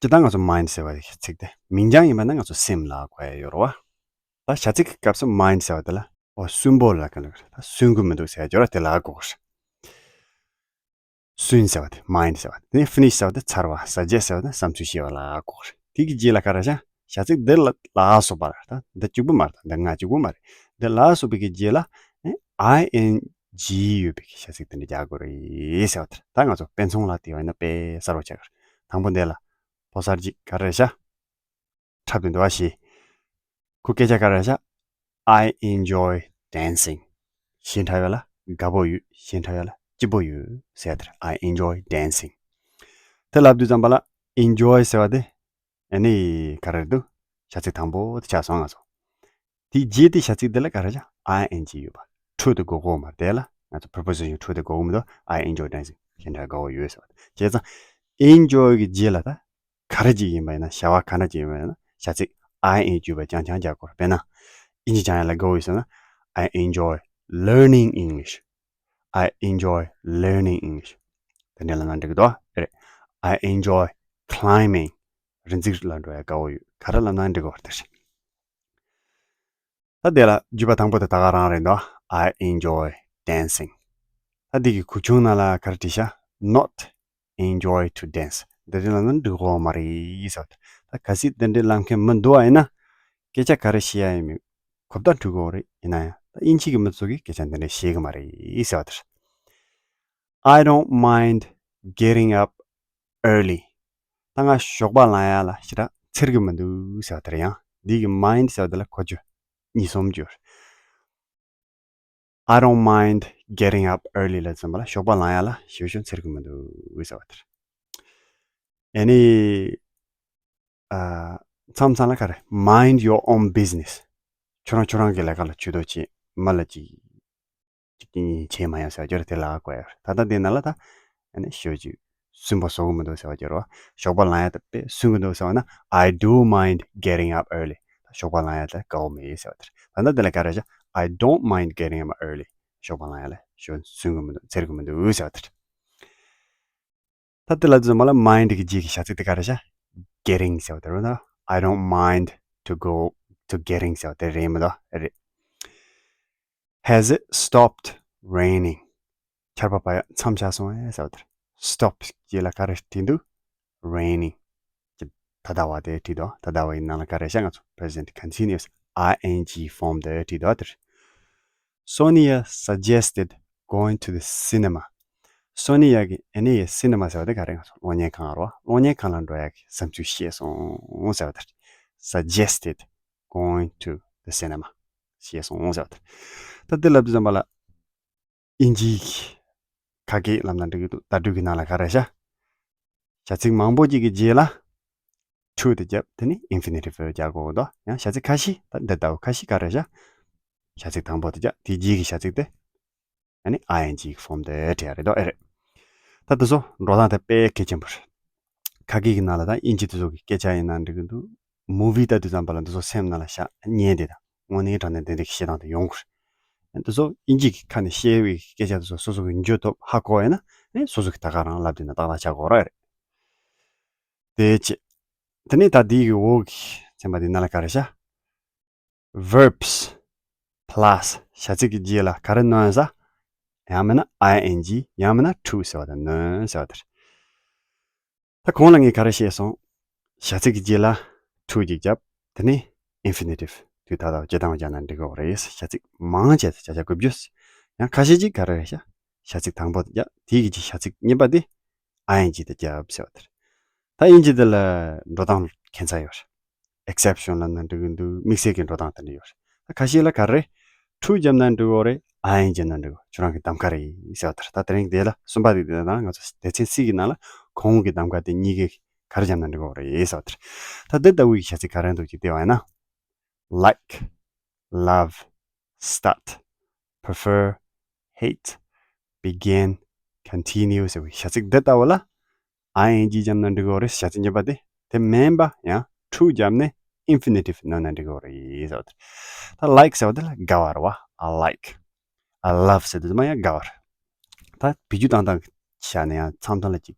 སྤྱིར་བཏང་ང་ཚོ་mind ཟེར་བ་དེ་ཚིག་དེ་མིང་རྐྱང་ཡིན་པ་ན་ང་ཚོ་སེམས་ལ་གོ་ཡ་ཡོད་རེད་བ། ད་བྱ་ཚིག་གི་སྐབས་སུ་mind ཟེར་བ་དེ་ལ། ཨོ་སུན་པོ་ལ་ག་ལ་ད་སུན་གི་མི་འདུག་ཟེར་ཡ་ཡོད་རེད། དེ་ལ་གོ་རེད། སུན་ཟེར་བ་དེ་mind ཟེར་བ་དེ། དེ་ནས་finish ཟེར་བ་དེ་ཚར་བ། suggest ཟེར་བ་དེ་བསམ་ཚུལ་བཤད་པ་ལ་གོ་རེད། དེ་གི་རྗེས་ལ་ག་རེ་བྱས། བྱ་ཚིག་འདི་ལ་ལ་སོགས་པ་རེད། ད་འདི་གཅིག་པུ་མ་རེད། འདི་ལྔ་གཅིག་པུ་མ་རེད། འདི་ལ་སོགས་པའི་གི་རྗེས་ལ་ing ཡོད་པའི་གི་བྱ་ཚིག་དེ་འདྲ་རྒྱག་དགོས་རེད་ཟེར་བ་དེ་རེད། ད་ང་ཚོ་དཔེ་མཚོན་ལ་བལྟས་པ་ཡིན་ན་དཔེ་གསལ་པོ་ཆགས་ཀྱི་རེད། དང་པོ་འདི་ལ་ཕོ་གསར་གཅིག་ག་རེ་བྱས། འཁྲབ་སྟེ་འདུག་བ་ཞེས། ཁོ་སྐད་ཆ་ག་རེ་བཤད། I enjoy dancing. ཞེ་དྲག་ཡོད་ལ་དགའ་པོ་ཡོད། ཞེ་དྲག་ཡོད་ལ་སྐྱིད་པོ་ཡོད་ཟེར་ཡ་དེ་རེད། I enjoy dancing. དེ་ལབ་དུས་ཙམ་པ་ལ་enjoy ཟེར་བ་དེ་ཨ་ནི་ག་རེ་རེད་འདུག་བྱ་ཚིག་དང་པོ་དེ་ཆགས་སོང་ང་ཚོ། དེའི་རྗེས་དེ་བྱ་ཚིག་དེ་ལ་ག་རེ་བྱས། ing ཡོད་པ། to དེ་དགོས་ཀྱི་ཡོད་མ་རེད། དེ་ལ་ང་ཚོ་preposition to དེ་དགོས་ཀྱི་མི་འདུག I enjoy dancing. ཞེ་དྲག་དགའ་པོ་ཡོད་ཟེར་བ་དེ། བྱས་ཙང་enjoy གི་རྗེས་ལ་ད། ག་རེ་ཅིག་ཡིན་པ་ཡིན་ན། བྱ་བ་ག་འདྲ་ཅིག་ཡིན་པ་ཡིན་ན། བྱ་ཚིག་ing ཡོད་པ་རྐྱང་རྐྱང་རྒྱག་དགོས་རེད། དཔེར་ན། དབྱིན་ཇི་སྦྱང་ཡ་ལ་དགའ་པོ་ཡོད་ཟེར་ན། I enjoy learning English. I enjoy learning English. དེ་འདྲ་ལབ་ན་འགྲིག་གི་འདུག་ཨ། རེད། I enjoy climbing. རི་འཛེག་ལ་འགྲོ་ཡ་དགའ་པོ་ཡོད། ག་རེ་ལབ་ན་འགྲིག་གི་རེད། དེ་རེད། ད་དེ་ལ་བརྗོད་པ་དང་པོ་དེ་ད་ག་རང་རེད་འདུག I enjoy dancing. ད་འདི་གི་གུ་ཆུང་ནང་ལ་ག་རེ་བྲིས་ཤག not enjoy to dance. འདི་རིགས་ལ་ནི་འགྲིག་གོ་མ་རེད་ཟེར་བ་དེ། ད་གལ་སྲིད་འདི་འདྲའི་ལབ་མཁན་མི་འདུག་པ་ཡིན་ན། སྐད་ཆ་ག་རེ་བཤད་ཡ་ཡིན་མིན་གོ་བརྡ་འཕྲོད་ཀྱི་ཡོད་རེད། ཡིན་ན་ཡང་ད་དབྱིན་ཇི་གི་མི་ཚོ་གིས་སྐད་ཆ་འདི་འདྲ་བཤད་གི་མ་རེད་ཟེར་བ་དེ་རེད། I don't mind getting up early. ད་ང་ཞོགས་པ་ལངས་ཡ་ལ་ཞེ་དྲག་འཚེར་གི་མི་འདུག་ཟེར་བ་དེ་རེད། ཡང་འདི་གི་mind ཟེར་བ་དེ་ལ་གོ་རྒྱུ་གཉིས་གསུམ་ཡོད་རེད། I don't mind getting up early ལབ་ཙམ་པ་ལ་ཞོགས་པ་ལངས་ཡ་ལ་ཞེ་པོ་ཅིག་འཚེར་གི་མི་འདུག་ཟེར་བ་དེ་རེད། ཨ་ནི། ཨ། མཚམས་མཚམས་ལ་ག་རེ། mind your own business. ཁྱོད་རང་ཁྱོད་རང་གི་ལས་ཀ་ལ་ཇུས་གཏོགས་བྱེད། མི་ལ་ཅིག་ཅིག་བྱེད་མ་ཡོང་ཟེར་བ་ཅིག་རེད། དེ་ལ་གོ་ཡ་རེད། ད་ལྟ་འདི་ནང་ལ་ད་ཨ་ནི་ཞོ་ཅིག་སུན་པོ་བཟོ་གི་མི་འདུག་ཟེར་བ་ཅིག་རེད་བ། ཞོགས་པ་ལངས་ཡ་ད་དཔེ་སུན་གི་འདུག་ཟེར་བ་ན། I do mind getting up early. ད་ཞོགས་པ་ལངས་ཡ་ད་དགའ་བོ་མེད་ཟེར་བ་དེ་རེད། ད་ལྟ་འདི་ལ་ག་རེ་བྱ། I don't mind getting up early. ཞོགས་པ་ལངས་ཡ་ལ་ཞོ་སུན་གི་མི་འདུག་འཚེར་གི་མི་འདུག་ཟེར་བ་དེ་རེད། ད་དེ་ལ་དུ་མ་ལ་mind གི་རྗེས་ཀྱི་བྱ་ཚིག་དེ་ག་རེ་བྱ། getting ཟེར་བ་དེ་རེད་ན། I don't mind to go to getting ཟེར་བ་དེ་རེད་མི་འདུག་རེད། Has it stopped raining? ཆར་པ་བབས་ཡ་མཚམས་བཞག་སོང་ངས་ཟེར་བ་དེ་རེད། stop རྗེས་ལ་ག་རེ་བྲིས་འདུག raining. ད་ལྟ་བ་དེ་བྲིས་འདུག་ད་ལྟ་བ་ཡི་ནང་ལ་ག་རེ་བྱ། ང་ཚོ་present continuous ing form དེ་བྲིས་འདུག་དེ་རེད། Sonia suggested going to the cinema. སོ་ནི་ཡ་གིས་ཨ་ནི་ཡ་cinema ཟེར་བ་དེ་ག་རེ། ང་ཚོ་གློག་བརྙན་ཁང་རེད་བ། གློག་བརྙན་ཁང་ལ་འགྲོ་ཡ་གི་བསམ་ཚུལ་བཤད་སོང་ཟེར་བ་དེ་རེད། suggested going to the cinema བཤད་སོང་ཟེར་བ་དེ་རེད། ད་དེ་ལབ་དུས་ཙམ་པ་ལ་དབྱིན་ཇིའི་ཁ་སྐད་ལབ་ན་འགྲིག་གི་འདུག་བརྡ་སྤྲོད་ཀྱི་ནང་ལ་ག་རེ་བྱ། བྱ་ཚིག་མང་པོ་ཅིག་གི་རྗེས་ལ་to དེ་རྒྱབ། དེ་ནི་infinitive རྒྱག་དགོས་འདུག་ཡང་བྱ་ཚིག་ཁ་ཤས། ད་འདི་ལྟ་བུ་ཁ་ཤས་ག་རེ་བྱ། བྱ་ཚིག་དང་པོ་དེ་རྒྱབ། དེའི་རྗེས་ཀྱི་བྱ་ཚིག་དེ་ཨ་ནི་ing form དེ་བྲིས་ཡ་རེད་འདུག་ཨེ་རེད། ད་འདི་ཚོ་འགྲོ་སྟངས་དེ་དཔེ་གལ་ཆེན་པོ་རེད། ཁ་སྐད་ཀྱི་ནང་ལ་ད་དབྱིན་ཇི་དེ་ཚོ་གི་སྐད་ཆ་ཡིན་ན་འགྲིག་གི་འདུག movie ལྟ་དུས་ཙམ་པ་ལ་འདི་ཚོ་སེམས་ནང་ལ་བཞག་ཉན་དེ་དང་། དངོས་གནས་དྲང་གནས་དེ་འདྲ་གི་བཤད་སྟངས་དེ་ཡོང་གི་རེད། འདི་ཚོ་དབྱིན་ཇི་གི་ཁ་ནས་བཤད་པའི་སྐད་ཆ་དེ་ཚོ་སོ་སོ་གི་འཇོན་ཐུབ་ཧ་གོ་ཡ་ན། ཨེ་སོ་སོ་གི་ད་ག་རང་ལབ་དེ་ན་ཏག་ཏག་ཆགས་དགོས་ར་རེད། དེ་བྱས། དེ་ནས་ད་འདི་གི་འོག་གི་ཚན་པ་འདི་ནང་ལ་ག་རེ་བྱ། verbs plus བྱ་ཚིག་གི་རྗེས་ལ་ག་རེ་སྣོན་ས། ཡང་མིན་ན་ing ཡང་མིན་ན་to ཟེར་བ་དང་སྣོན་ཟེར་བ་དེ་རེད། ད་གོང་ལ་ངས་ག་རེ་བཤད་སོང་། བྱ་ཚིག་གི་རྗེས་ལ་to ཅིག་བརྒྱབ། དེ་ནས་infinitive དུས་ད་ལྟ་བ་སྤྱིར་བཏང་བ་བརྒྱབ་ན་འགྲིག་གི་རེད། བྱ་ཚིག་མང་ཆེ་བྱ་བྱ་དགུ་བཅུ། ཡང་ཁ་ཤས་ཅིག་ག་རེ་རེད་ཤག་བྱ་ཚིག་དང་པོ་དེ་བརྒྱབ། དེའི་གི་བྱ་ཚིག་གཉིས་པ་དེ་ing དེ་བརྒྱབ་ཟེར་བ་དེ་རེད། ད་དབྱིན་ཇི་དེ་ལ་འགྲོ་སྟངས་ཁྱད་མཚར་ཡོད་རེད། exception ལབ་ན་འགྲིག་གི་འདུག་དམིགས་བསལ་གྱི་འགྲོ་སྟངས་དེ་འདྲ་ཡོད་རེད། ད་ཁ་ཤས་ལ་ག་རེ། to བརྒྱབ་ན་འགྲིག་གི་རེད། ing བརྒྱབ་ན་འགྲིག་གི་ཁྱོད་རང་གི་གདམ་ག་རེད་ཟེར་བ་དེ་རེད། ད་དེ་རིང་དེ་ལ་གསུམ་པ་དེ་དེ་ན་ང་ཚོ་སྡེ་ཚན་C གི་ནང་ལ་གོང་གི་གདམ་ག་དེ་གཉིས་ཀའི་ག་རེ་བརྒྱབ་ན་འགྲིག་གི་རེད་ཟེར་བ་དེ་རེད། ད་འདི་ལྟ་བུའི་བྱ་ཚིག་ག་རེ་འདུག་ཅིག་བལྟས་པ་ཡིན་ན། like, love, start, prefer, hate, begin, continue ཟེར་བའི་བྱ་ཚིག་འདི་ལྟ་བུ་ལ་ing བརྒྱབ་ན་འགྲིག་གི་རེད། བྱ་ཚིག་གཉིས་པ་དེ། དེ་མིན་པ་ཡང་to བརྒྱབ་ནས་infinitive སྣོན་ན་འགྲིག་གི་རེད་ཟེར་བ་དེ། ད་like ཟེར་བ་དེ་ལ་དགའ་བ་རེད་བ། I like. I love ཟེར་དུས་ཙམ་ཡང་དགའ་བ་རེད། ད་བེད་སྤྱོད་བཏང་སྟངས་བྱས་ན་ཡང་མཚམས་མཚམས་ལ་ཅིག་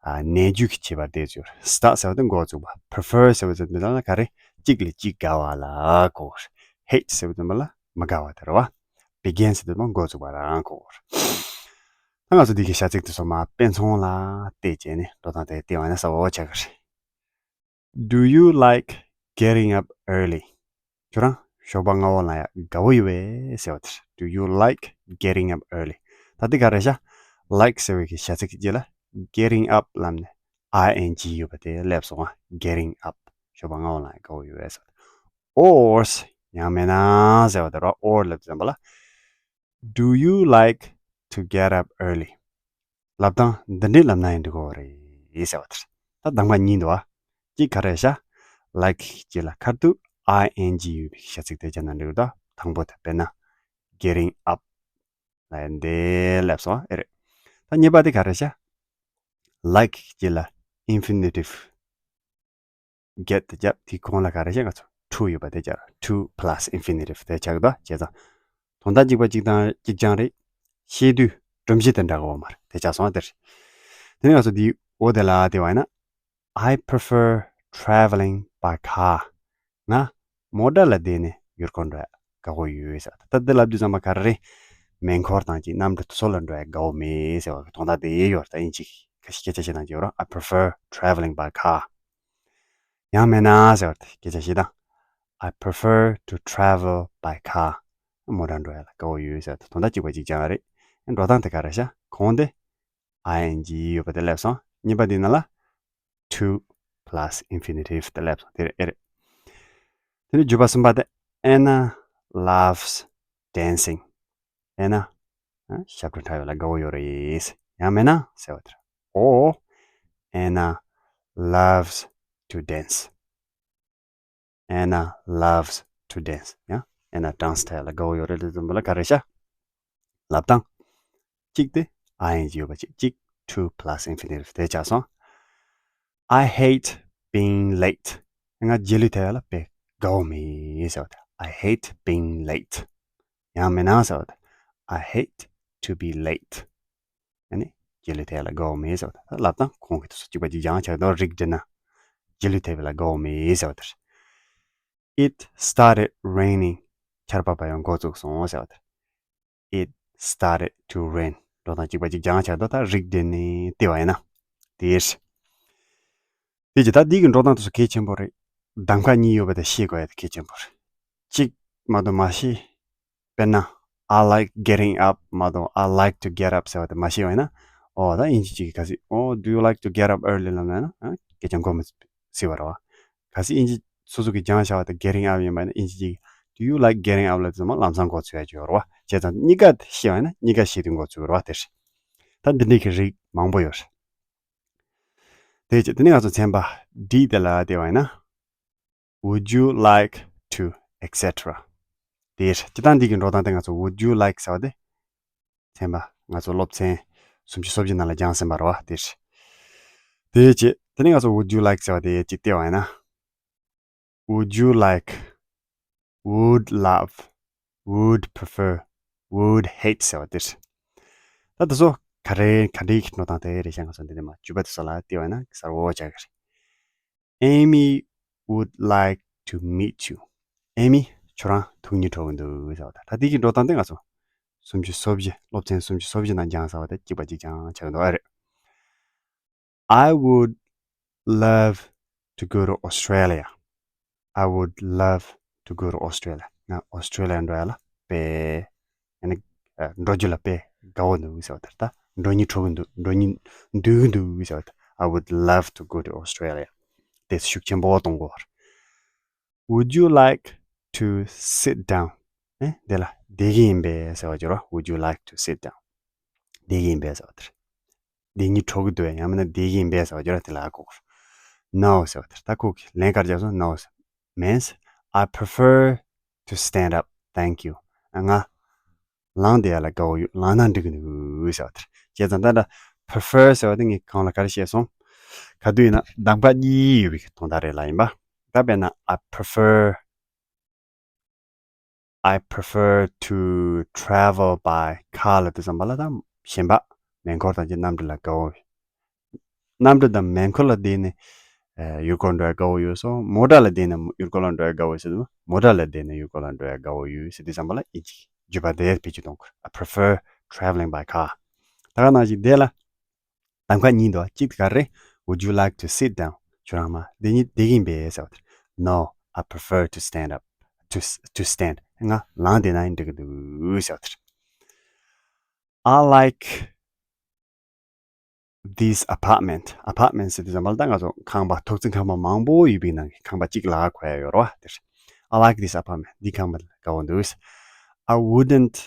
ཨ། ནས་འཇུག་གི་བྱེད་པ་དེ་ཚོ་རེད། start ཟེར་བ་དེ་འགོ་བཙུགས་པ། prefer ཟེར་བ་དེ་འདི་ལ་ག་རེ། གཅིག་ལས་གཅིག་དགའ་བ་ལ་གོ་རེད། hate ཟེར་བ་དེ་མ་ལ་མ་དགའ་བ་དེ་རེད་བ། begin ཟེར་དུས་མ་འགོ་བཙུགས་པ་རང་གོ་རེད། ད་ང་ཚོ་འདི་གི་བྱ་ཚིག་དེ་ཚོ་མ་དཔེ་མཚོན་ལ་བལྟས་བྱས་ནས་འགྲོ་སྟངས་དེ་བལྟས་པ་ན་གསལ་པོ་ཆགས་ཀྱི་རེད། Do you like getting up early? ཁྱོད་རང་ཞོགས་པ་སྔ་པོ་ལངས་ཡ་དགའ་བོ་ཡོད་པས་ཟེར་བ་དེ་རེད། Do you like getting up early? ད་འདི་ག་རེ་བྱ། like ཟེར་བའི་གི་བྱ་ཚིག་གི་རྗེས་ལ་getting up ལབ་ནས་ing ཡོད་པ་དེ་སླེབས་སོང་ང་། getting up ཞོགས་པ་སྔ་པོ་ལངས་ཡ་དགའ་བོ་ཡོད་པས་ཟེར་བ་དེ། or ཡང་མིན་ན་ཟེར་བ་དེ་རེད། or ལབ་དུས་ཙམ་པ་ལ། Do you like to get up early? ལབ་སྟངས་འདི་འདྲའི་ལབ་ན་ཡང་འགྲིག་གི་རེད་ཟེར་བ་དེ་རེད། ད་གདམ་ག་གཉིས་འདུག་བ། གཅིག་ག་རེ་བྱ། like གཅིག་ལ་ཁ་ཐུག་ing ཡོད་པའི་བྱ་ཚིག་དེ་བརྒྱབ་ན་འགྲིག་གི་འདུག་དང་པོ་དེ་དཔེར་ན་getting up ལབ་ཡ་འདི་སླེབས་སོང་ཨེ་རེད། ད་གཉིས་པ་དེ་ག་རེ་བྱ། like གཅིག་ལ་infinitive get དེ་བརྒྱབ། དེའི་གོང་ལ་ག་རེ་བྱས། ང་ཚོ་to ཡོད་པ་དེ་བརྒྱབ། to plus infinitive དེ་ཆགས་འདུག་བྱས་ཙང་དོན་དག་གཅིག་པ་གཅིག་དང་གཅིག་རྐྱང་རེད། ཤེས་དུས་སྒྲོམ་གཞི་དེ་འདྲ་གི་འོ་མར་དེ་ཆགས་སོང་བ་དེ་རེད། དེ་ནས་ང་ཚོ་འདིའི་འོ་དེ་ལ་དེ་བ་ཡིན་ན། I prefer traveling by car. ང་མོ་ཊ་ལ་བསྡད་ནས་ཡུལ་སྐོར་འགྲོ་ཡ་དགའ་པོ་ཡོད་ཟེར། ད་འདི་ལབ་དུས་ཙམ་པ་ག་རེ་རེད། མེ་འཁོར་དང་གཅིག་གནམ་གྲུ་དེ་ཚོ་ལ་འགྲོ་ཡ་དགའ་པོ་མེད་ཟེར་བ་གི་དོན་དག་དེ་ཡོད་རེད། ད་དབྱིན་ཇི་གི་སྐད་ཆ་བཤད་སྟངས་ཅིག་ཡོད་རེད། I prefer traveling by car. ཡང་མིན་ན་ཟེར་བ་དེ་སྐད་ཆ་བཤད་སྟངས། I prefer to travel by car. མོ་ཊ་འགྲོ་ཡ་ལ་དགའ་པོ་ཡོད་ཟེར། དོན་དག་གཅིག་པ་གཅིག་རྐྱང་རེད། འགྲོ་སྟངས་དེ་ག་རེ་བྱ། གོང་དེ་ing ཡོད་པ་དེ་སླེབས་སོང་། གཉིས་པ་དེ་ནང་ལ་to plus infinitive དེ་སླེབས་སོང་། དེ་རེད་ཨེ་རེད། དེ་ནས་བརྗོད་པ་གསུམ་པ་དེ། Anna loves dancing. Anna ཞབས་བྲོ་འཁྲབ་ཡ་ལ་དགའ་བོ་ཡོད་རེད། ཡང་མིན་ན་ཟེར་བ་དེར། Oh, Anna loves to dance. Anna loves to dance. ཡང་Anna dance འཁྲབ་ཡ་ལ་དགའ་བོ་ཡོད་རེད་ལབ་དུས་ཙམ་པ་ལ་ག་རེ་ཤག་ལབ་སྟངས། གཅིག་དེ་ing ཡོད་པ་གཅིག་གཅིག to plus infinitive དེ་ཆགས་སོང་། I hate being late. ང་རྗེས་ལུས་ཐེབས་ཡ་ལ་དཔེ་དགའ་བོ་མེད་ཟེར་བ་དེ། I hate being late. ཡང་མིན་ན་ཟེར་བ་དེ། I hate to be late. ཨ་ནི་རྗེས་ལུས་ཐེབས་ཡ་ལ་དགའ་བོ་མེད་ཟེར་བ་དེ། ད་ལབ་སྟངས་གོང་གི་དུས་སུ་གཅིག་པ་གཅིག་རྐྱང་ཆགས་འདུག་རིགས་འགྲེ་ན། རྗེས་ལུས་ཐེབས་ཡ་ལ་དགའ་བོ་མེད་ཟེར་བ་དེ། It started raining. ཆར་པ་བབས་ཡ་འགོ་བཙུགས་སོང་ཟེར་བ་དེ། It started to rain. འགྲོ་སྟངས་གཅིག་པ་གཅིག་རྐྱང་ཆགས་འདུག་ད་རིགས་འགྲེ་ནས་བལྟས་པ་ཡིན་ན། དེ་རེད། དེ་རྗེས་ད་འདི་གི་འགྲོ་སྟངས་དེ་ཚོ་གལ་ཆེན་པོ་རེད། གདམ་ཀ་གཉིས་ཡོད་པ་དེ་ཤེས་དགོས་ཡ་དེ་གལ་ཆེན་པོ་རེད། གཅིག་མ་གཏོགས་མ་ཤེས། དཔེར་ན། I like getting up མ་གཏོགས། I like to get up ཟེར་བ་དེ་མ་ཤེས་པ་ཡིན་ན། ཨོ་ད་དབྱིན་ཇི་གཅིག་གིས་གལ་སྲིད། Oh, do you like to get up early ལབ་ན་ན། ཨ། སྐད་ཆ་གོ་མི་སྲིད་པ་རེད་བ། གལ་སྲིད་དབྱིན་ཇི་སོ་སོ་གིས་སྦྱངས་བཞག་པ་དེ་getting up ཡིན་པ་ཡིན་ན། དབྱིན་ཇི་གཅིག་གིས། Do you like getting up ལབ་དུས་ཙམ་པ་ལམ་སང་གོ་ཚོད་ཡ་ཅིག་ཡོད་རེད་བ། བྱས་ཙང་གཉིས་ཀ་ཤེས་པ་ཡིན་ན་གཉིས་ཀ་ཤེས་དུས་གོ་ཚོད་ཡོད་རེད་བ། དེ་རེད། ད་འདི་འདྲའི་གི་རིགས་མང་པོ་ཡོད་རེད། དེ་རྗེས་དེ་ནས་ང་ཚོ་ཚན་པ་D དེ་ལ་བལྟས་པ་ཡིན་ན། Would you like to, et cetera. དེ་རེད། སྤྱིར་བཏང་འདི་གི་འགྲོ་སྟངས་དེ་ང་ཚོ་Would you like ཟེར་བ་དེ། ཚན་པ་ང་ཚོ་སློབ་ཚན་སུམ་ཅུ་སོ་བཞི་ནང་ལ་སྦྱངས་ཟིན་པ་རེད་བ། དེ་རེད། དེ་རྗེས་དེ་ནས་ང་ཚོ་Would you like ཟེར་བ་དེ་ཅིག་བལྟས་པ་ཡིན་ན། Would you like, would love, would prefer, would hate ཟེར་བ་དེ་རེད། ད་དེ་ཚོ་ག་རེ་ག་འདྲའི་འགྲོ་སྟངས་དེ་རེད་ཤག་ང་ཚོ་འདི་ནས་མར་བརྗོད་པ་དེ་ཚོ་ལ་བལྟས་པ་ན་གསལ་པོ་ཆགས་ཀྱི་རེད། Amy would like to meet you. Amy ཁྱོད་རང་ཐུག་སྙིང་འདོད་ཀྱི་འདུག་ཟེར་བ་དང་། ད་དེ་གི་འགྲོ་སྟངས་དེ་ང་ཚོ་སུམ་ཅུ་སོ་བཞི། སློབ་ཚན་སུམ་ཅུ་སོ་བཞི་ནང་སྦྱངས་ཚར་བ་དེ་གཅིག་པ་གཅིག་རྐྱང་ཆགས་ཀྱི་འདུག་ཨ་རེད། I would love to go to Australia. I would love to go to Australia. ང་ཨོ་སི་ཊྲེ་ལི་ཡ་འགྲོ་ཡ་ལ་དཔེ། ཡང་ན་ཨ་འགྲོ་རྒྱུ་ལ་དཔེ་དགའ་བོ་འདུག་ཟེར་བ་དེ་རེད། ད་འགྲོ་སྙིང་འདོད་ཀྱི་འདུག་འགྲོ་སྙིང་འདོད་ཀྱི་འདུག་ཟེར་བ་དེ། I would love to go to Australia. དེ་ཤུགས་ཆེན་པོ་གཏོང་དགོས་པ་རེད། Would you like to sit down? ཨེ། འདི་ལ་བསྡད་ཀྱི་ཡིན་པས་ཟེར་བ་སྦྱོར་བ། Would you like to sit down? བསྡད་ཀྱི་ཡིན་པས་ཟེར་བ་དེ་རེད། བསྡད་སྙིང་འདོད་ཀྱི་འདུག་ཡང་མིན་ན་བསྡད་ཀྱི་ཡིན་པས་ཟེར་བ་སྦྱོར་བ་དེ་ལ་གོ་དགོས། No ཟེར་བ་དེ་རེད། ད་ཁོ་གིས་ལན་ག་རེ་བརྒྱབ་སོང་། No means I prefer to stand up, thank you. ང་ལངས་བསྡད་ཡ་ལ་དགའ་བོ་ཡོད། ལངས་ན་འགྲིག་གི་འདུག་ཟེར་བ་དེ་རེད། བྱས་ཙང་ད་ལྟ་prefer ཟེར་བ་དེ་ངས་གོང་ལ་ག་རེ་བཤད་སོང་། ག་དུས་ཡིན་ན་གདམ་ཀ་གཉིས་ཡོད་པའི་དོན་དག་རེད་ལབ་ཡིན་པ། ད་དཔེར་ན་I prefer, I prefer to travel by car ལབ་དུས་ཙམ་པ་ལ་ད་གཞན་པ་མེ་འཁོར་དང་གཅིག་གནམ་གྲུ་ལ་དགའ་བོ། གནམ་གྲུ་དང་མེ་འཁོར་ལ་བསྡད་ནས་ཨ་ཡུལ་སྐོར་འགྲོ་ཡ་དགའ་བོ་ཡོད་སོང་། མོ་ཊ་ལ་བསྡད་ནས་ཡུལ་སྐོར་ལ་འགྲོ་ཡ་དགའ་བོ་ཡོད་སོང་། མོ་ཊ་ལ་བསྡད་ནས་ཡུལ་སྐོར་ལ་འགྲོ་ཡ་དགའ་བོ་ཡོད་ཟེར་དུས་ཙམ་པ་ལ་ཨིན་ཇི་བརྗོད་པ་དེ་བེད་སྤྱོད་གཏོང་དགོས། I prefer traveling by car. ད་ག་ནང་བཞིན་དེ་ལ་གདམ་ཀ་གཉིས་འདུག་གཅིག་དེ་ག་རེ། Would you like to sit down? ཁྱོད་རང་མར་བསྡད་སྙིང་འདོད་ཀྱི་ཡིན་པས་ཟེར་བ་དེ་རེད། No, I prefer to stand up. To, to stand. ང་ལངས་བསྡད་ན་ཡང་འགྲིག་གི་འདུག་ཟེར་བ་དེ་རེད། I like this apartment. Apartment ཟེར་དུས་ཙམ་པ་ལ་ད་ང་ཚོ་ཁང་པ། ཐོག་བརྩེགས་ཁང་པ་མང་པོ་ཡོད་པའི་ནང་གི་ཁང་པ་གཅིག་ལ་གོ་ཡ་ཡོད་རེད་བ། དེ་རེད། I like this apartment. འདི་ཁང་པ་དགའ་བོ་འདུག I wouldn't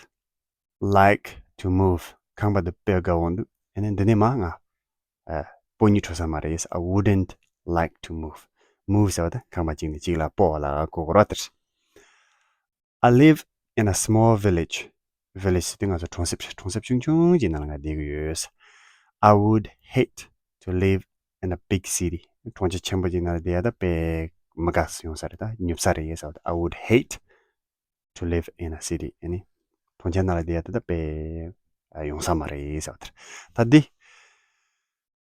like to move. ཁང་པ་འདི་དཔེ་དགའ་བོ་འདུག་ཡིན་ནའི་འདི་ནས་མར་ང་ཨ་སྤོ་སྙིང་འདོད་ས་མ་རེད། I wouldn't like to move. Move ཟེར་བ་དེ་ཁང་པ་གཅིག་ནས་གཅིག་ལ་སྤོ་བ་ལ་གོ་དགོས་རེད་བ། དེ་རེད། I live in a small village. Village ཟེར་དུས་ང་ཚོ་གྲོང་གསེབ། གྲོང་གསེབ་ཆུང་ཆུང་ཅིག་ནང་ལ་ང་བསྡད་ཀྱི་ཡོད། I would hate to live in a big city. གྲོང་ཁྱེར་ཆེན་པོ་ཅིག་ནང་ལ་བསྡད་ཡ་ད་དཔེ་མི་དགའ་ཡོང་ས་རེད། ད་ཉོབ་ས་རེད་ཟེར་བ་དེ། I would hate to live in a city. ཨ་ནི་གྲོང་ཁྱེར་ནང་ལ་བསྡད་ཡ་ད་ད་དཔེ་ཡོང་ས་མ་རེད་ཟེར་བ་དེ་རེད། ད་འདི།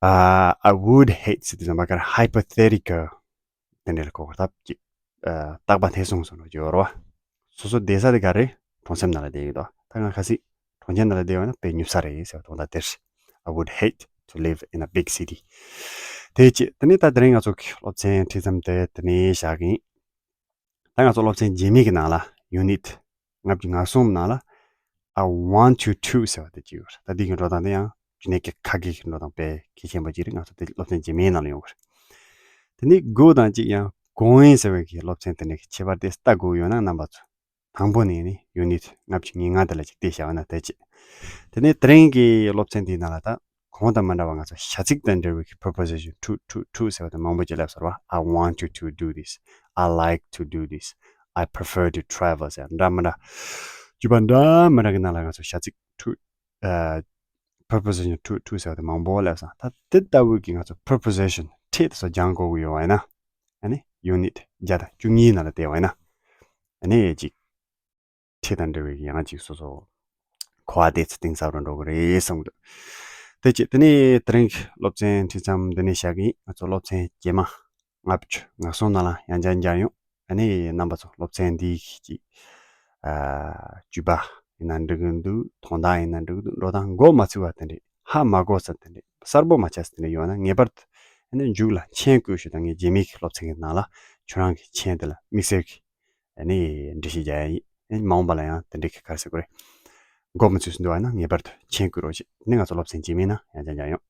ཨ། I would hate ཟེར་དུས་ཙམ་པ་ག་རེ། Hypothetical དེ་འདྲ་ལ་གོ་དགོས། ད་ཅིག་ཨ། རྟག་པ་ནས་བཟུང་བཟུང་རོགས་ཡོད་རོ། སོ་སོ་བསྡད་ས་དེ་ག་རེ། གྲོང་གསེབ་ནང་ལ་བསྡད་ཡོད་དོ། ད་ང་གལ་སྲིད་གྲོང་ཁྱེར་ནང་ལ་བསྡད་ཡོད་ན་དཔེ་ཉོབ་ས་རེད་ཟེར་བ་དོན་དག་དེ་རེད། I would hate to live in a big city. དེ་ཅི། དེ་ནས་ད་དེ་རིང་ང་ཚོ་གི་སློབ་ཚན་ཁྲིད་མཚམས་དེ་དེ་ནས་བཞག་གི་ཡིན། ད་ང་ཚོ་སློབ་ཚན་རྗེས་མའི་གི་ནང་ལ། Unit ལྔ་བཅུ་ང་གསུམ་ནང་ལ། I want you to ཟེར་བ་དེ་ཅིག་ཡོད་རེད། ད་འདི་གི་འགྲོ་སྟངས་དེ་ཡང་རྒྱུན་ལས་ཀྱི་ཁ་སྐད་ཀྱི་འགྲོ་སྟངས་དཔེ་གལ་ཆེན་པོ་ཅིག་རེད། ང་ཚོ་དེ་སློབ་ཚན་རྗེས་མའི་ནང་ལ་ཡོང་གི་རེད། དེ་ནས་go དང་གཅིག་ཡང་going ཟེར་བའི་གི་སློབ་ཚན་དེ་ནས་ཁྱད་པར་དེ་ལྟ་དགོས་ཡོད་ན་རྣམ་པ་ཚོ། དང་པོ་ནས་ནི་unit ལྔ་བཅུ་ང་ལྔ་དེ་ལ་ཅིག་བལྟས་བཞག་ན་དེ་བྱས། དེ་ནས་དེ་རིང་གི་སློབ་ཚན་འདིའི་ནང་ལ་ད་གོང་དང་མི་འདྲ་བ་ང་ཚོ་བྱ་ཚིག་དང་འབྲེལ་བའི་preposition to to to ཟེར་བ་དེ་མང་པོ་ཅིག་སླེབས་སོང་བ། I want you to do this. I like to do this. I prefer to travel ཟེར་འདྲ་མི་འདྲ། བརྗོད་པ་འདྲ་མི་འདྲ་གི་ནང་ལ་ང་ཚོ་བྱ་ཚིག to ཨ། preposition to to ཟེར་བ་དེ་མང་པོ་སླེབས་སོང་། ད་དེ་ལྟ་བུའི་གི་ང་ཚོ་preposition ཕྲད་དེ་ཚོ་སྦྱང་དགོས་ཀྱི་ཡོད་པ་ཡིན་ན། ཨ་ནི་unit བརྒྱ་དང་བཅུ་གཉིས་ནང་ལ་བལྟས་པ་ཡིན་ན། ཨ་ནི་ཅིག་ཕྲད་དང་འབྲེལ་བའི་ཡང་ཅིག་སོ་སོ་གོ་བ་དེ་ཚོ་གཏིང་ཟབ་རུ་འགྲོ་གི་རེད་བསམ་གི་འདུག་དེ་བྱས་དེ་ནས་དེ་རིང་གི་སློབ་ཚན་ཁྲིད་མཚམས་འདི་ནས་བཞག་གི་ཡིན། ང་ཚོ་སློབ་ཚན་རྗེས་མ་ལྔ་བཅུ་ང་གསུམ་ནང་ལ་ཡང་བསྐྱར་མཇལ་ཡོང་། ཨ་ནི་རྣམ་པ་ཚོ་སློབ་ཚན་འདིའི་གི་ཨ་བརྗོད་པ་ཡིན་ན་འགྲིག་གི་འདུག་དོན་དག་ཡིན་ན་འགྲིག་གི་འདུག་འགྲོ་སྟངས་མགོ་མ་ཚོས་པ་དེ་འདྲས། ཧ་མ་གོ་ས་དེ་འདྲས། གསལ་པོ་མ་ཆགས་ས་དེ་འདྲས་ཡོད་ན་ངེས་པར་དུ་ཨ་ནི་མཇུག་ལ་མཆན་བཀོད་ཞུ་དང་། ངའི་རྗེས་མའི་གི་སློབ་ཚན་གི་ནང་ལ་ཁྱོད་རང་གི་མཆན་དེ་ལ་དམིགས་བསལ་གི་ཨ་ནི་འགྲེལ་བཤད་རྒྱག་ཡ་ཡིན། ཨ་ནི་མ་འོངས་པ་ལ་ཡང་དེ་འདྲས་གི་ག་རེ་ཟེར་དགོས་རེད། མགོ་མ་ཚོས་ས་འདུག་པ་ཡིན་ན་ངེས་པར་དུ་མཆན་བཀོད་རོགས་བྱེད། ཨ་ནི་ང་ཚོ་སློབ་ཚན་རྗེས་མའི་ནང་ཡང་བསྐྱར་མཇལ་ཡོང་།